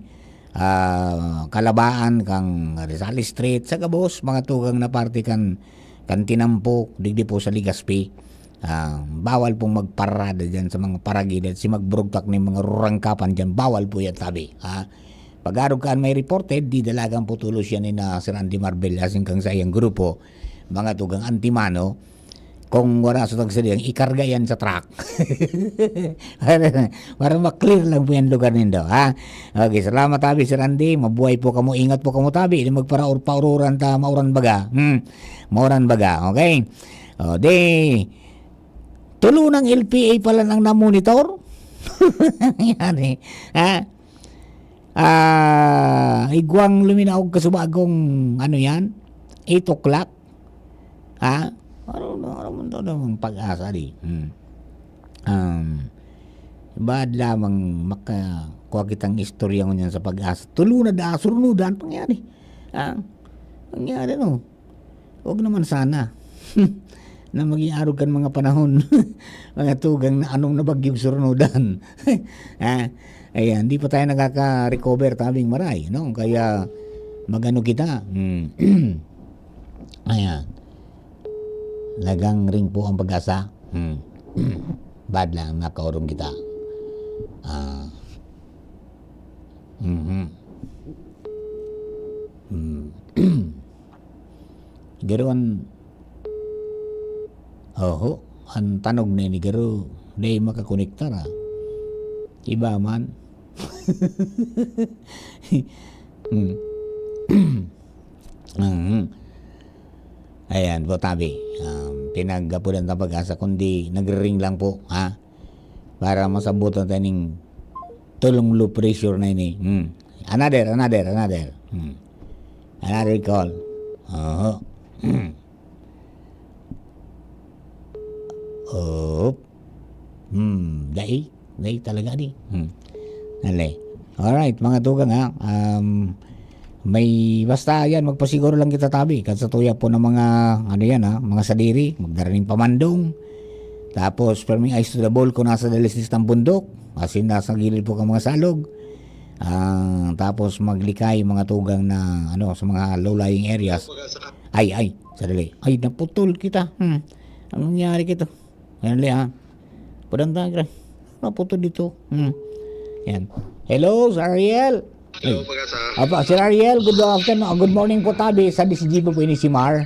ah, Kalabaan, kang Rizal Street, sa gabos, mga tugang na parte kan, kan Tinampok, digdi po sa Legazpi. Ah, bawal pong magparada dyan sa mga paragilid, si magburugtak ng mga rurangkapan dyan, bawal po yan, tabi, ha? Pag-arog kaan may reported, di dalagan po tulos yan ni na Sir Andy Marbella, asin kang sa iyang grupo, mga tugang antimano, kung wala sa tagsadiyang, ikarga yan sa truck. Para, para ma-clear lang po yan lugar nindo, ha? Okay, salamat, tabi, Sir Andy. Mabuhay po kamo, ingat po kamo, tabi. Di magparaor-paururan ta, mauran baga. Hmm, mauran baga, okay? O, di, tulo ng L P A pala nang namonitor. Yan eh. Ha? Ah, igwang luminaog kasubagong, ano yan? Eight o'clock. Ha? Ano, ano man to, ano man pag-asa di? Hmm. Um, bad lamang makakuha kitang istorya ngunyan sa pag-asa. Tulo na da, surunudan, pangyari. Ha? Pangyari, no? Huwag naman sana na maging arog kan mga panahon, mga tugang na anong na bagyong surunudan. Ah, ayan, di pa tayo nakaka-recover, tabing maray, no? Kaya, Magano kita? Hmm. Ayan. Nagangring po ang pag-asa. Hmm. Bad lang, nakaurong kita. Ah. Mhm. Hmm. Garo an, oho, an tanog na ini garo, dai makakonektar, ah. Iba man. Hmm. Mhm. Ayan po, tabi. Um, pinaggapudan ta pag-asa, kundi nagre-ring lang po, ha? Para masabutan ta ning tulong low pressure na ini. Hmm. Another, another, another. Hmm. Another call. Oho. Hmm. Op. Hmm, dai. Dai talaga di. Hmm. Nale. Alright, mga tugang ha. Um, may, basta yan, magpasiguro lang kita tabi. Kan sa tuya po ng mga, ano yan ha, mga sadiri, magdara ning pamandong. Tapos, perming eyes to the ball kung nasa dalisdis ng bundok. As in, nasa gilid po kang mga salog. Ah, tapos maglikay mga tugang na, ano, sa mga low-lying areas. Ay, ay, sadali. Ay, naputol kita. Hmm. Anong nangyari kito? Ayan, li, ha? Padang tagra. Naputol dito. Hmm. Yan. Hello, Sir Ariel. Hello, Ay. Pag-asa. Apa, Sir Ariel, good afternoon. Ah, good morning po, tabi. Sa D C G po, po ini si Mar.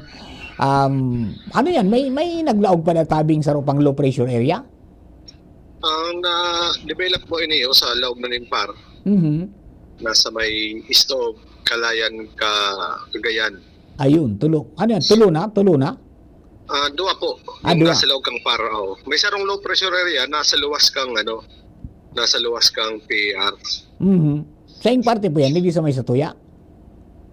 Um, ano yan? May, may naglaog pa na tabing sa rupang low pressure area? Ang na-develop po ini, oh, sa laog na nin par. Mhm. Nasa may east of Calayan, Ka-, Cagayan. Ayun, tulo. Ano yan? Tulo na? Tulo na? Ah, duwa po. Ah, Yung duwa. Nasa laog kang par, oh. May sarong low pressure area, nasa luwas kang, ano, nasa luwas kang P R. Mhm. Saing parte po yan? Hindi sa may Satuya?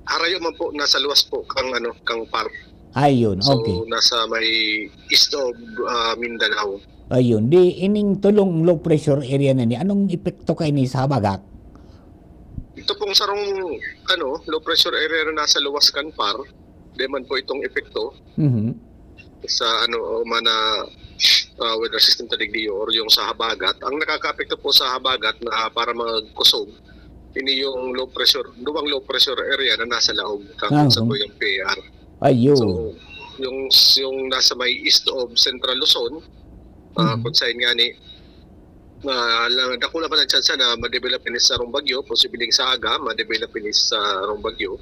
Harayo man po, nasa luwas po kang, ano, kang par. Ayun, So, okay. nasa may east of, ah, Mindanao. Ayun. Di, ining tulong low pressure area na ni, anong epekto kaini sa habagat? Ito pong sarong, ano, low pressure area na nasa luwas kan par, di man po itong epekto Mhm. sa, ano, o mana, ah, weather system ta digdi or yung sa habagat. Ang nakakaapekto po sa habagat na para magkusog, ini yung low pressure, duwang low pressure area na nasa laog, Ah, kung sa oo. po yung P R. Ayun. So, yung, yung nasa may east of Central Luzon, ah, Mhm. kung saan nga ni, ah, la-, dakula man ang tsansa na ma-develop ini sa sarong bagyo, posibleng sa aga, ma-develop ini sa sarong bagyo.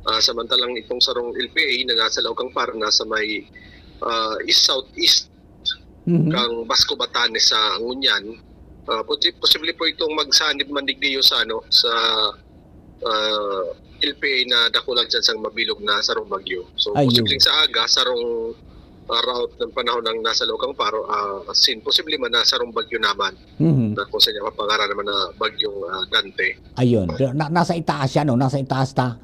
Ah, samantalang itong sarong L P A na nasa laog kang par, nasa may, ah, east-southeast Mhm. kang Basco Batanes sa ngunyan. Ah, posi-, posible po itong magsanib man digdiyo sa, ano, sa, ah, L P A na dakulang tsansang mabilog na sarong bagyo. So, Ayun. posibleng sa aga, sarong, ah, route ng panahon ang nasa laog kang par, ah, as in, posible man na sarong bagyo naman Mhm. na kung saan niya mapangaranan naman na bagyong, ah, Dante. Ayun. Pero na-, nasa itaas siya, no? Nasa itaas ta.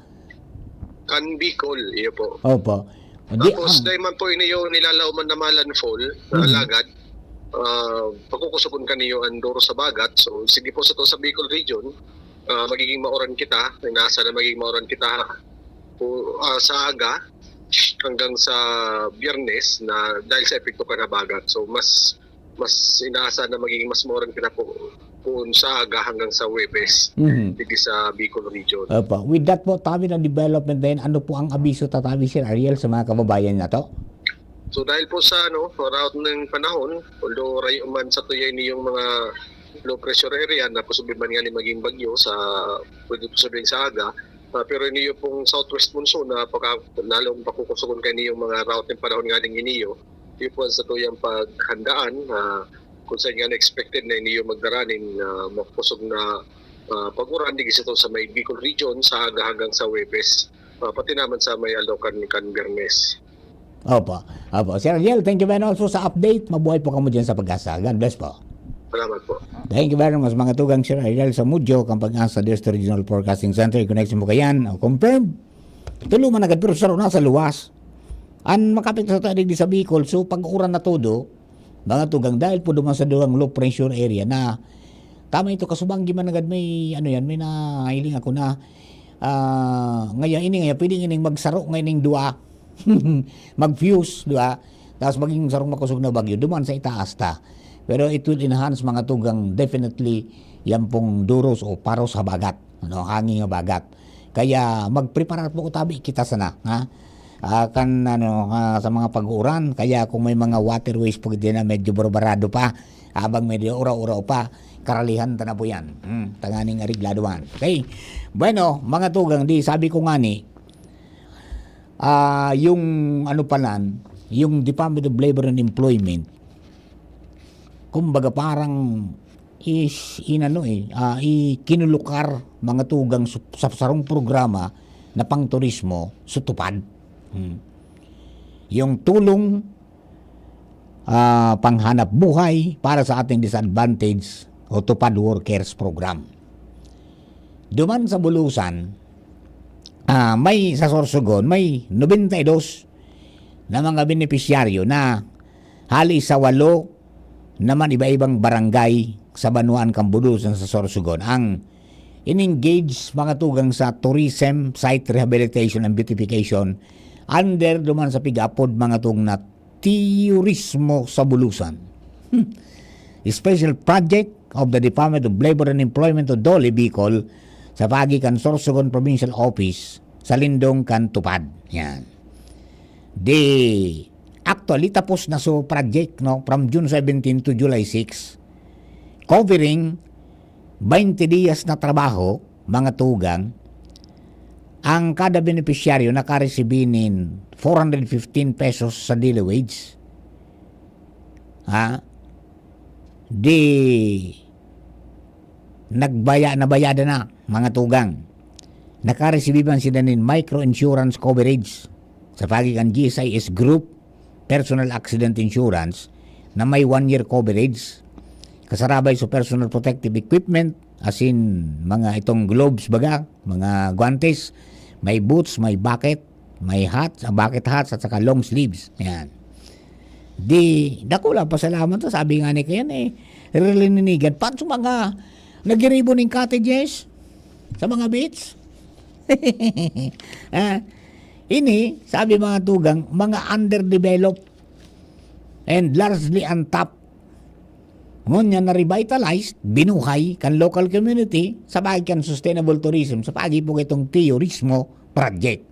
Kan Bicol, iyo po. Opo. Di, Tapos, ah. dahil man po ini yung nilalaoman na malandfall, na Mhm. alagad, ah, pakukusugon kaniyo ang duro sa bagat. So, sige po sa to sa Bicol region, ah, magiging mauran kita. Inasa na magiging mauran kita ha-, po, ah, sa aga hanggang sa Biyernes na dahil sa epekto kan habagat. So, mas, mas inaasa na magiging mas mauran kita po poon sa aga hanggang sa Huwebes, Mhm. digdi sa Bicol region. Opo. With that po, tabi ng development na yan, ano po ang abiso tatabi, Sir Ariel, sa mga kababayan na to? So, dahil po sa, ano, route ng panahon, although rayo man sa tuyay niyong mga low pressure area na posible man nga ni maging bagyo sa, pwede po sabihin sa aga, ah, pero iniyo pong southwest monsoon na pagka-, lalong pakukusugon kayo niyong mga route ng panahon nga ning iniyo, iyo po ang sa tuyang paghandaan, ah, kung saan nga na-expected na iniyo magdara nin, ah, makusog na, ah, pag-uran, digdi sa to sa may Bicol region, sa aga hanggang sa Huwebes, ah, pati naman sa may aldaw kan, kan Biyernes. Opo. Opo. Sir Ariel, thank you very much po sa update. Mabuhay po kamo dyan sa Pag-asa. God bless po. Salamat po. Thank you very much, mga tugang, Sir Ariel Samudyo, kang Pag-asa District Regional Forecasting Center. Connection mo kayan. O, confirm. Tulo man agad, pero saro na sa luwas. An makapit sa tadig di sa Bicol, so pag-uran na todo, mga tugang, dahil po duman sa duwang low pressure area na tama ito, kasubanggi man agad may, ano yan, may nahiling ako na, ah, ngayon, ini ngayon, pwedeng ining magsaro ngayon ning duwa. Mag-fuse, di ba? Tapos maging sarong makusog na bagyo, duman sa itaas ta. Pero it will enhance, mga tugang, definitely, yan pong duros o paros habagat, ano, hanging habagat. Kaya magpreparar po tabi kita sana, ha? Ah, kan ano, ah, sa mga pag-uuran, kaya kung may mga waterways po din na medyo barbarado pa, habang medyo uraw-uraw pa, karalihan ta na po yan. Hmm, tanganing areglado man. Okay? Bueno, mga tugang, di sabi ko nga ni, ah, yung ano palan, yung Department of Labor and Employment, kumbaga parang is inano eh, ah, ikinulukar mga tugang sa, sa sarong programa na pang turismo sa tupad. Hmm. Yung tulong, ah, panghanap buhay para sa ating disadvantage o tupad workers program. Duman sa Bulusan, ah, may sa Sorsogon, may nobenta y dos na mga benepisyaryo na hali sa walo naman iba-ibang barangay sa banwaan kan Bulusan sa Sorsogon ang in-engage mga tugang sa tourism, site rehabilitation and beautification under duman sa pig-apod mga tugang na Turismo sa Bulusan. Hmm. Special project of the Department of Labor and Employment o DOLE Bicol sa paagi kan Sorsogon Provincial Office sa lindong kan tupad. Yan. Di, actually, tapos na so project, no? From June seventeen to July six. Covering twenty days na trabaho, mga tugang, ang kada benepisyaryo nakaresibi nin four hundred fifteen pesos sa daily wage. Ha? Di nagbaya, nabayadan na, mga tugang. Nakaresibi man sila nin micro insurance coverage sa paagi kan G S I S Group, personal accident insurance na may one year coverage, kasarabay sa personal protective equipment, as in mga itong gloves baga, mga guantes, may boots, may bucket, may hat, ah, bucket hats at saka long sleeves. Yan. Di, dakula pasalamat to, sabi nga ni Ken eh, rilininigan. Paano sa mga nagiribo ning cottages? Sa mga beach? Ah, ini, sabi mga tugang, mga underdeveloped and largely untapped. Ngunyan na-revitalized, binuhay kan local community sa paagi kan sustainable tourism, sa paagi po itong turismo project.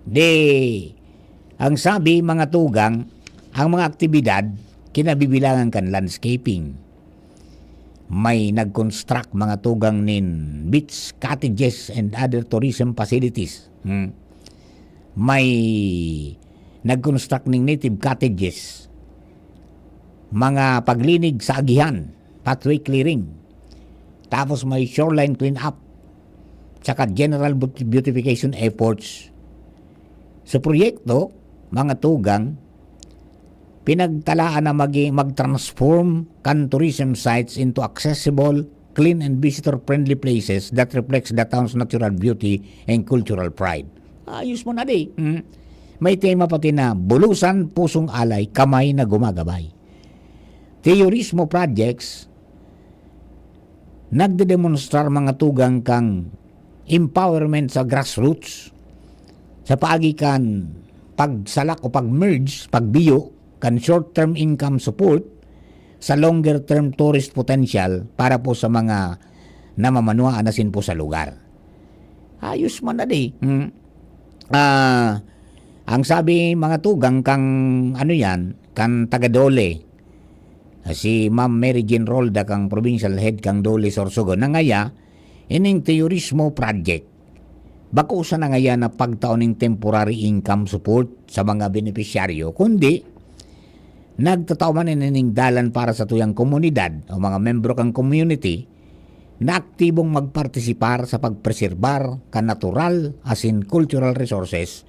Di, ang sabi, mga tugang, ang mga aktibidad, kinabibilangan kan landscaping. May nag-construct mga tugang nin beach cottages and other tourism facilities. Hmm. May nag-construct ning native cottages. Mga paglinig sa agihan, pathway clearing. Tapos may shoreline clean-up. Tsaka general beaut-, beautification efforts. Sa proyekto, mga tugang, pinagtalaan na magi-, mag-transform kan tourism sites into accessible, clean and visitor-friendly places that reflects the town's natural beauty and cultural pride. Ayos mo na di. Hmm. May tema pati na Bulusan, Pusong Alay, Kamay na Gumagabay. Turismo projects, nagdedemonstrar mga tugang kan empowerment sa grassroots sa paagi kan pagsalak o pag-merge, pagbiyo kan short-term income support sa longer-term tourist potential para po sa mga namamanuaan asin po sa lugar. Ayos man na di. Hmm. Ah, ang sabi mga tugang kang ano yan, kan taga DOLE, ah, si Ma'am Mary Jane Rolda kang provincial head kang DOLE Sorsogon, na ngaya, ining turismo project, bako sana ngaya na pagtao ning temporary income support sa mga benepisyaryo, kundi nagtatao man ining dalan para sa tuyang komunidad o mga membro kang community na aktibong magpartisipar sa pagpreserbar kan natural asin cultural resources,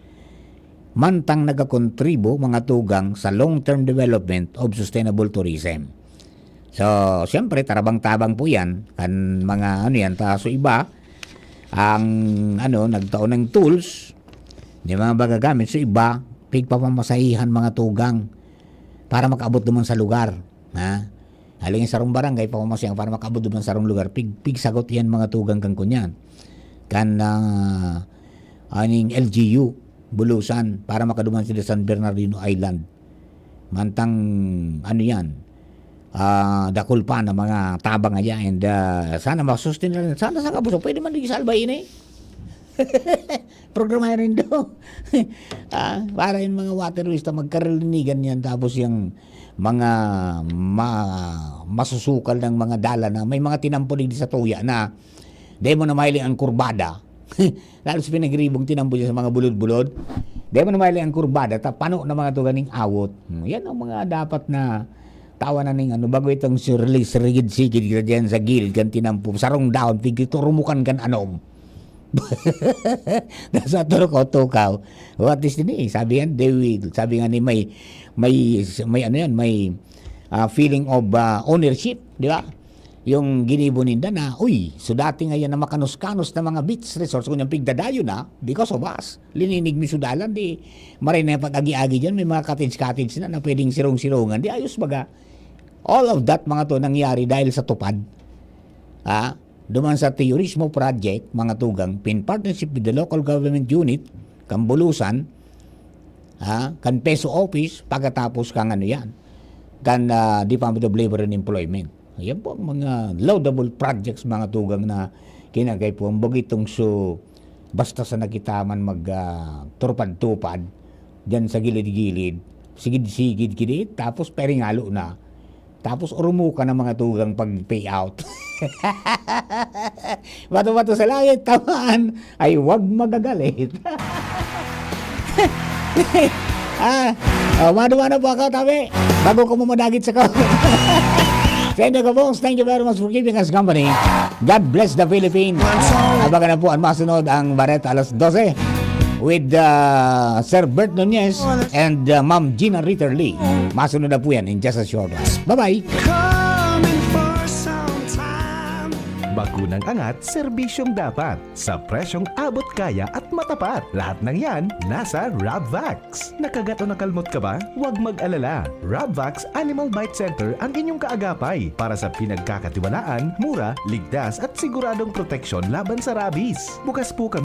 mantang nagakontribo mga tugang sa long-term development of sustainable tourism. So, siyempre, tarabang-tabang po yan. Kan mga, ano yan, ta, so iba, ang, ano, nagtao ng tools, di mga magagamit. So, iba, pigpapamasahihan mga tugang para makaabot naman sa lugar. Ha? Aling sarong barangay, pamamasahihan para makaabot naman sa sarong lugar. Pig, pigsagot yan mga tugang kan kunyan. Kan, ah, aning L G U, Bulusan, para makaduman sila San Bernardino Island. Mantang, ano yan, ah, dakul pa na mga tabang aya, and, ah, sana masustain na rin. Sana sa kabusog, pwede man digsalba ini. Programahin nindo. Ah, para yung mga waterways na magkarinigan yan, tapos yung mga ma-, masusukal ng mga dalan na may mga tinampo digdi sa tuya na di mo na mahiling ang kurbada. Lalo sa pinagribong tinampo dyan sa mga bulod-bulod. Di mo na mahiling ang kurbada, ta pano na mga tuganing awot. Hmm, yan ang mga dapat na tawanan ning ano, bago itong sirli-, sirigid-sigid ka dyan sa gilid kan tinampo. Sarong dahon, pigito, rumukan kan anom. Nasa turok o tukaw. What is the name? Sabi nga, they will, sabi nga ni may, may, may ano yan, may, ah, feeling of, ah, ownership, di ba? Yung ginibo ninda na, "Uy, so dati nga yan na makanos-kanos na mga beach resorts, kunyang pigdadayo na, because of us. Lininig mi so dalan, di maray na pag-agi-agi dyan, may mga cottage-cottage na, na pwedeng sirong-sirongan, di ayos baga." All of that, mga to, nangyari dahil sa TUPAD. Ha? Duman sa Turismo Project, mga tugang, in partnership with the local government unit, kan Bulusan, ha, kan PESO office, pagkatapos kan ano yan, kan, ah, Department of Labor and Employment. Yan po ang mga laudable projects, mga tugang, na kinagay po ang bagitong so, basta sa nakita man mag, ah, turpad-tupad, dyan sa gilid-gilid, sigid-sigid kini, tapos peringalo na. Tapos urumukan ang mga tugang pag-payout. Bato-bato sa langit, tamaan. Ay, wag magagalit. Ah, oh, mano-mano po ako, tabi. Bago ko mamadagit sa ko. Sendo ko, Bongs, thank you very much for keeping us company. God bless the Philippines. Abangan na po ang masunod ang Bareta alas dose with, uh, Sir Bert Nunez and, uh, Ma'am Gina Ritterly. Masunod na po yan in just a short while. Bye-bye! Coming for some time. Bakunang angat, serbisyong dapat, sa presyong abot kaya at matapat. Lahat ng yan, nasa Rabvax. Nakagat o nakalmot ka ba? Huwag mag-alala. Rabvax Animal Bite Center ang inyong kaagapay para sa pinagkakatiwalaan, mura, ligtas at siguradong proteksyon laban sa rabies. Bukas po kami